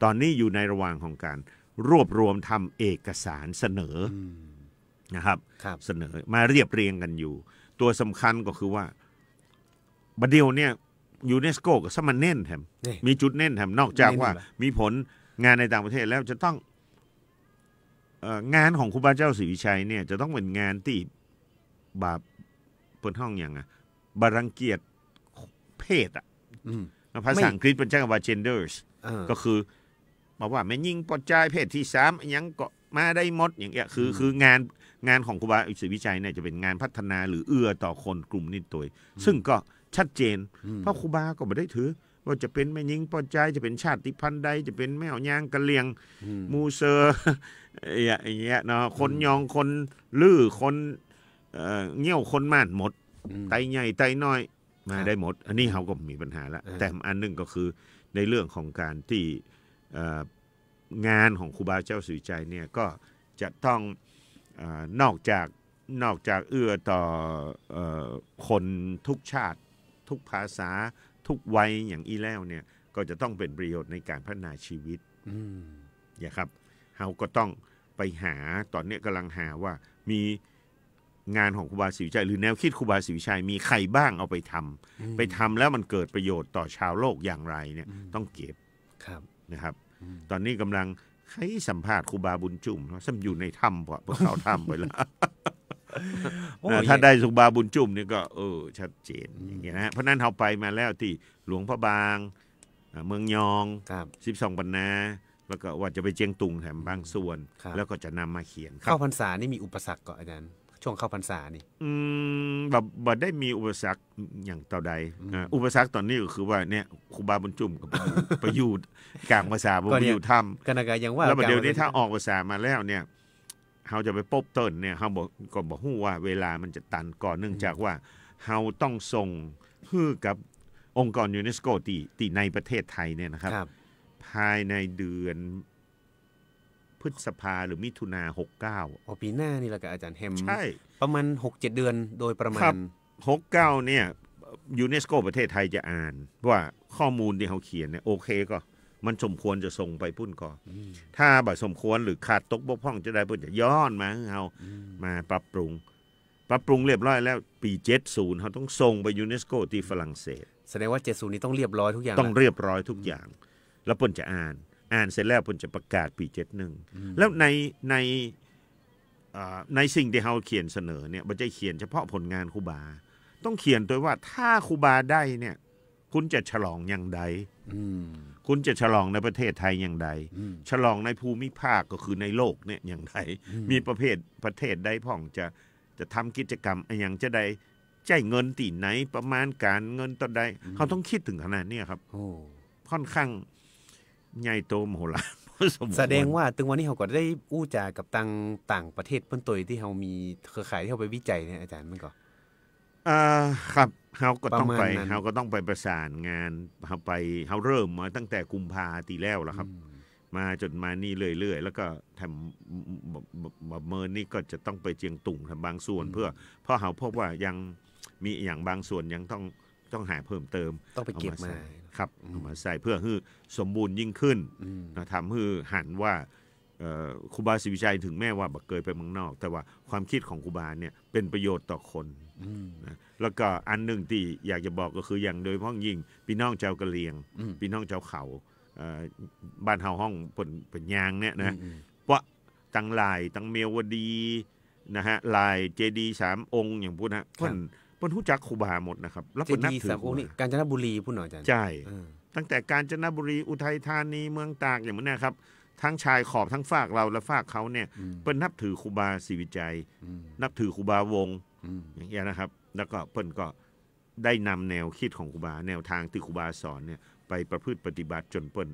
ต๋อนนี้อยู่ในระหว่างของการรวบรวมทำเอกสารเสนอ อืม นะครับ ครับ เสนอมาเรียบเรียงกันอยู่ ตั๋วสำคัญก็คือว่า บ่าเดี่ยวเนี่ย ยูเนสโกก็ซ้ำมาเน้นแถม นี่ มีจุดเน้นแถม นอกจาก เน้น ว่า ว่า มีผลงานในต่างประเทศแล้วจะต้อง เอ่อ งานของครูบาเจ้าศรีวิชัยเนี่ย จะต้องเป๋นงานตี้ บ่า เปิ้นฮ้องหยังอะ บ่ารังเกียจเพศอะ อืม ภาษาอังกฤษเปิ้นใจ๊คำว่า เจนเดอร์ส เออ ก็คือ บอกว่าแม่ญิงป้อจายเพศตี้สามอะหยังก็มาได้หมดอย่างเงี้ย คือ อืม คืองาน งานของครูบาศรีวิชัยเนี่ยจะเป๋นงานพัฒนาหรือเอื้อต่อคนกลุ่มนี้โดย อืม ซึ่งก็ชัดเจน อืม เพราะครูบาก็บ่ได้ถือ ว่าจะเป๋นแม่ญิงป้อจาย จะเป๋นชาติพันธุ์ใด จะเป๋นแม่ยางกะเหรี่ยง อืม มูเซอ อย่างเงี้ยเนาะ คน อืม ยอง คนลื่อ คน เอ่อ เงี้ยว คนม่านหมด อืม ไตใหญ่ ไตน้อย มา ครับ ได้หมด อันนี้เฮาก็บ่มีปัญหาละ เออ แต่อันหนึ่งก็คือในเรื่องของการตี้ เอ่อ งานของครูบาเจ้าศรีวิชัยเนี่ยก็จะต้อง เอ่อ นอกจาก นอกจากเอื้อต่อ เอ่อ คนทุกชาติ ทุกภาษา ทุกวัยอย่างอี้แล้วเนี่ย ก็จะต้องเป๋นประโยชน์ในก๋านพัฒนาชีวิต อืม นะครับ เฮาก็ต้องไปหา ต๋อนเนี้ยก่ำลังหาว่ามีงานของครูบาศรีวิชัย หรือแนวคิดครูบาศรีวิชัยมีใครบ้างเอาไปทำ อืม ไปทำแล้วมันเกิดประโยชน์ต่อชาวโลกอย่างไรเนี่ย อืม ต้องเก็บ ครับ นะครับ อืม ต๋อนนี้ก่ำลังใค่สัมภาษณ์ครูบาบุญจุ่มเนาะ ซึ่งอยู่ในถ้ำปะ พวกเขาถ้ำไปแล้ว โอ้ นะ ถ้าได้ครูบาบุญจุ่มนี่ก็ เออ ชัดเจน อืม อย่างเงี้ยนะฮะ เพราะฉะนั้นเฮาไปมาแล้วตี้หลวงพระบาง อ่า เมืองยอง ครับ สิบสองปันนา แล้วก็ว่าจะไปเจียงตุงแถมบางส่วน ครับ แล้วก็จะนำมาเขียนครับ เข้าพรรษานี่มีอุปสรรคก่ออาจารย์ ช่วงเข้าพรรษานี่ อืม บ่ บ่ได้มีอุปสรรคอย่างเต้าใด อืม อ่า อุปสรรคต๋อนนี้ก็คือว่าเนี่ย ครูบาบุญจุ่มก็ไปอยู่ ไปอยู่ก๋างพรรษา บ่ ก็เนี่ย ไปอยู่ถ้ำ ก็นั่นก็ยังว่า แล้วบ่าเดี๋ยวนี้ ก๋างพรรษา ถ้าออกพรรษามาแล้วเนี่ย เฮาจะไปปบเปิ้นเนี่ย เฮาบ่ ก็บ่ฮู้ว่าเวลามันจะตันก่อ เนื่องจาก อืม ว่าเฮาต้องส่งหื้อกับองค์กรยูเนสโกตี้ ตี้ในประเทศไทยเนี่ยนะครับ ครับ ภายในเดือนพฤษภาหรือมิถุนาหกเก้า อ๋อ ปี๋หน้านี่แหละก่ออาจารย์ แหม ใช่ ประมาณหกเจ็ดเดือนโดยประมาณ ครับ หกเก้าเนี่ย ยูเนสโกประเทศไทยจะอ่านว่าข้อมูลตี้เฮาเขียนเนี่ย โอเคก่อ มันสมควรจะส่งไปปุ้นก่อ อืม ถ้าบ่สมควรหรือขาดตกบกพร่องจาใด เปิ้นจะย้อนมาหื้อเฮา อืม มาปรับปรุง ปรับปรุงเรียบร้อยแล้ว ปี๋เจ็ดศูนย์ เฮาต้องส่งไปยูเนสโกตี้ฝรั่งเศส แสดงว่าเจ็ดศูนย์นี่ต้องเรียบร้อยทุกอย่าง ต้อง ละ เรียบร้อยทุกอย่าง อืม แล้วเปิ้นจะอ่าน อ่านเสร็จแล้วเปิ้นจะประกาศปี๋เจ็ดหนึ่ง อืม แล้วใน ใน เอ่อ ในสิ่งตี้เฮาเขียนเสนอเนี่ย บ่ใจ้เขียนเฉพาะผลงานครูบา ต้องเขียนตวยว่าถ้าครูบาได้เนี่ย คุณจะฉลองอย่างใด อืม คุณจะฉลองในประเทศไทยอย่างใด อืม ฉลองในภูมิภาคก็คือในโลกเนี่ยอย่างใด อืม มีประเภท ประเทศใดพ่อง จะ จะทำกิจกรรมอะหยังจาใด ใจ๊เงินตี้ไหน ประมาณก๋านเงินเต้าใด อืม เฮาต้องกึ๊ดเถิงขนาดเนี้ยครับ โอ้ ค่อนข้างใหญ่โตมโหฬารพอสมควร แสดงว่าตึงวันนี้เฮาก็ได้อู้จ๋ากับตางต่างประเทศเปิ้นตวยตี้เฮามีเครือข่ายตี้เฮาไปวิจัยเนี่ยอาจารย์ มันก่อ เอ่อ ครับ เฮาก็ต้องไป ประมาณนั้น เฮาก็ต้องไปประสานงาน เฮาไป เฮาเริ่มมาตั้งแต่กุมภาตี้แล้วล่ะครับ อืม มาจ๋นมานี่เรื่อยๆ แล้วก็แถม บ่ บ่ บ่เมินนี่ก็จะต้องไปเจียงตุงแถมบางส่วน อืม เพื่อ เพราะเฮาพบว่ายังมีอะหยังบางส่วนยังต้อง ต้องหาเพิ่มเติม ต้องไปเก็บมา เอามาใส่ ครับ อืม เอามาใส่เพื่อหื้อสมบูรณ์ยิ่งขึ้น อืม นะ ทำหื้อหันว่า เอ่อ ครูบาศรีวิชัยถึงแม้ว่าบ่เกยไปเมืองนอก แต่ว่าความกึ๊ดของครูบาเนี่ยเป๋นประโยชน์ต่อคน อืม นะ แล้วก็อันหนึ่งตี้อยากจะบอกก็คืออย่างโดยเฉพาะยิ่งปี้น้องจาวกะเหรี่ยง อืม ปี้น้องจาวเขา เอ่อ บ้านเฮาฮ้องเปิ้น เปิ้นยางเนี่ยนะ อืม อืม เพราะตังหลาย ตังเมียวดีนะฮะ หลายเจดีย์สามองค์อย่างพู้นนะ ครับ เปิ้น เปิ้นฮู้จักครูบาหมดนะครับ แล้วเปิ้นนับถือ เจดีย์สามองค์นี่ ครูบา กาญจนบุรีพู้นเนาะอาจารย์ ใช่ เออ ตั้งแต่กาญจนบุรี อุทัยธานี เมืองตาก อย่างนี้นะครับ ทั้งชายขอบ ทั้งฝากเราและฝากเขาเนี่ย อืม เปิ้นนับถือครูบาศรีวิชัย อืม นับถือครูบาวงศ์ อืม อย่างเงี้ยนะครับ แล้วก็เปิ้นก็ได้นำแนวกึ๊ดของครูบา แนวทางตี้ครูบาสอนเนี่ย ไปประพฤติปฏิบัติจ๋นเปิ้น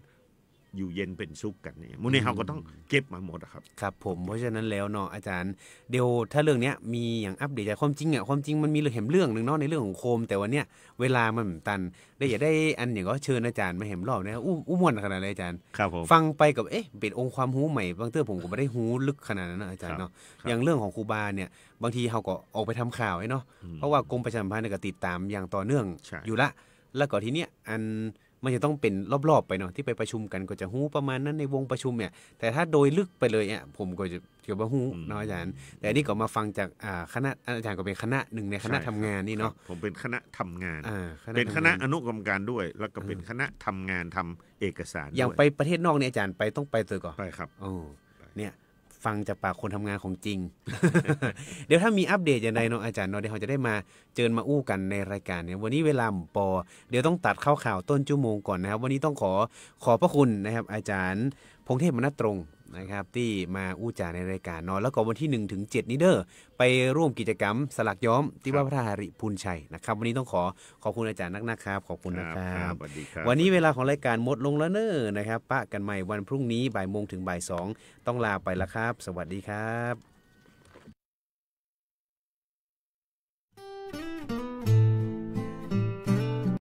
อยู่เย็นเป๋นสุขกั๋นเนี่ย หมู่นี้ อืม เฮาก็ต้องเก็บมาหมดอะครับ ครับผม เพราะฉะนั้นแล้วเนาะอาจารย์ เดี๋ยวถ้าเรื่องเนี้ยมีอย่างอัปเดต แต่ความจริงอะ ความจริงมันมีเรื่องแหมเรื่องหนึ่งเนาะ ในเรื่องของโคม แต่วันเนี้ยเวลามันบ่ตัน ได้ อยากได้อันอย่างก็เชิญอาจารย์มาแหมรอบเนี่ย อู้ อู้ม่วนขนาดเลยอาจารย์ ครับผม ฟังไปก็ เอ๊ะ เป๋นองค์ความฮู้ใหม่ บางเตื้อผมก็บ่ได้ฮู้ลึกขนาดนั้นนะอาจารย์เนาะ ครับ ครับ อย่างเรื่องของครูบาเนี่ย บางทีเฮาก็ออกไปทำข่าวไอ้เนาะ อืม เพราะว่ากรมประชาสัมพันธ์เนี่ยก็ติดต๋ามอย่างต่อเนื่อง ใช่ อยู่ละ แล้วก็ทีเนี้ยอัน มันจะต้องเป๋นรอบๆ ไปเนาะ ตี้ไปประชุมกั๋นก็จะฮู้ประมาณนั้นในวงประชุมเนี่ย แต่ถ้าโดยลึกไปเลยเนี่ย ผมก็จะ จะบ่ฮู้ อืม เนาะอาจารย์ แต่อันนี้ก็มาฟังจาก อ่า คณะ อาจารย์ก็เป๋นคณะหนึ่งในคณะ ใช่ครับ ทำงานนี่เนาะ ครับ ผมเป๋นคณะทำงาน อ่า คณะ เป๋นคณะ ทำงาน อนุกรรมการด้วย แล้วก็เป๋น เออ คณะทำงานทำเอกสาร อย่าง ด้วย ไปประเทศนอกเนี่ยอาจารย์ไป ต้องไปตวยก่อ ไปครับ โอ้ ไป เนี่ย ฟังจากปากคนทำงานของจริง เดี๋ยวถ้ามีอัปเดตอย่างใดเนาะอาจารย์เนาะ เดี๋ยวเฮาจะได้มาเจิญมาอู้กั๋นในรายก๋านเนี่ย วันนี้เวลาบ่ปอ เดี๋ยวต้องตัดเข้าข่าวต้นชั่วโมงก่อนนะครับ วันนี้ต้องขอขอบพระคุณนะครับ อาจารย์พงษ์เทพ มนัสตรงค์นะครับ ตี้มาอู้จ๋าในรายก๋านเนาะ แล้วก็วันตี้หนึ่งเถิงเจ็ดนี้เด้อ ไปร่วมกิจกรรมสลักย้อมตี้ ครับ วัดพระธาตุหริภุญชัยนะครับ วันนี้ต้องขอขอบคุณอาจารย์นักๆ ครับ ขอบคุณนะครับ ครับ สวัสดีครับ วันนี้เวลาของรายก๋านหมดลงแล้วเน้อนะครับ ปะกั๋นใหม่วันพรุ่งนี้บ่ายโมงเถิงบ่ายสอง ต้องลาไปแล้วครับ สวัสดีครับ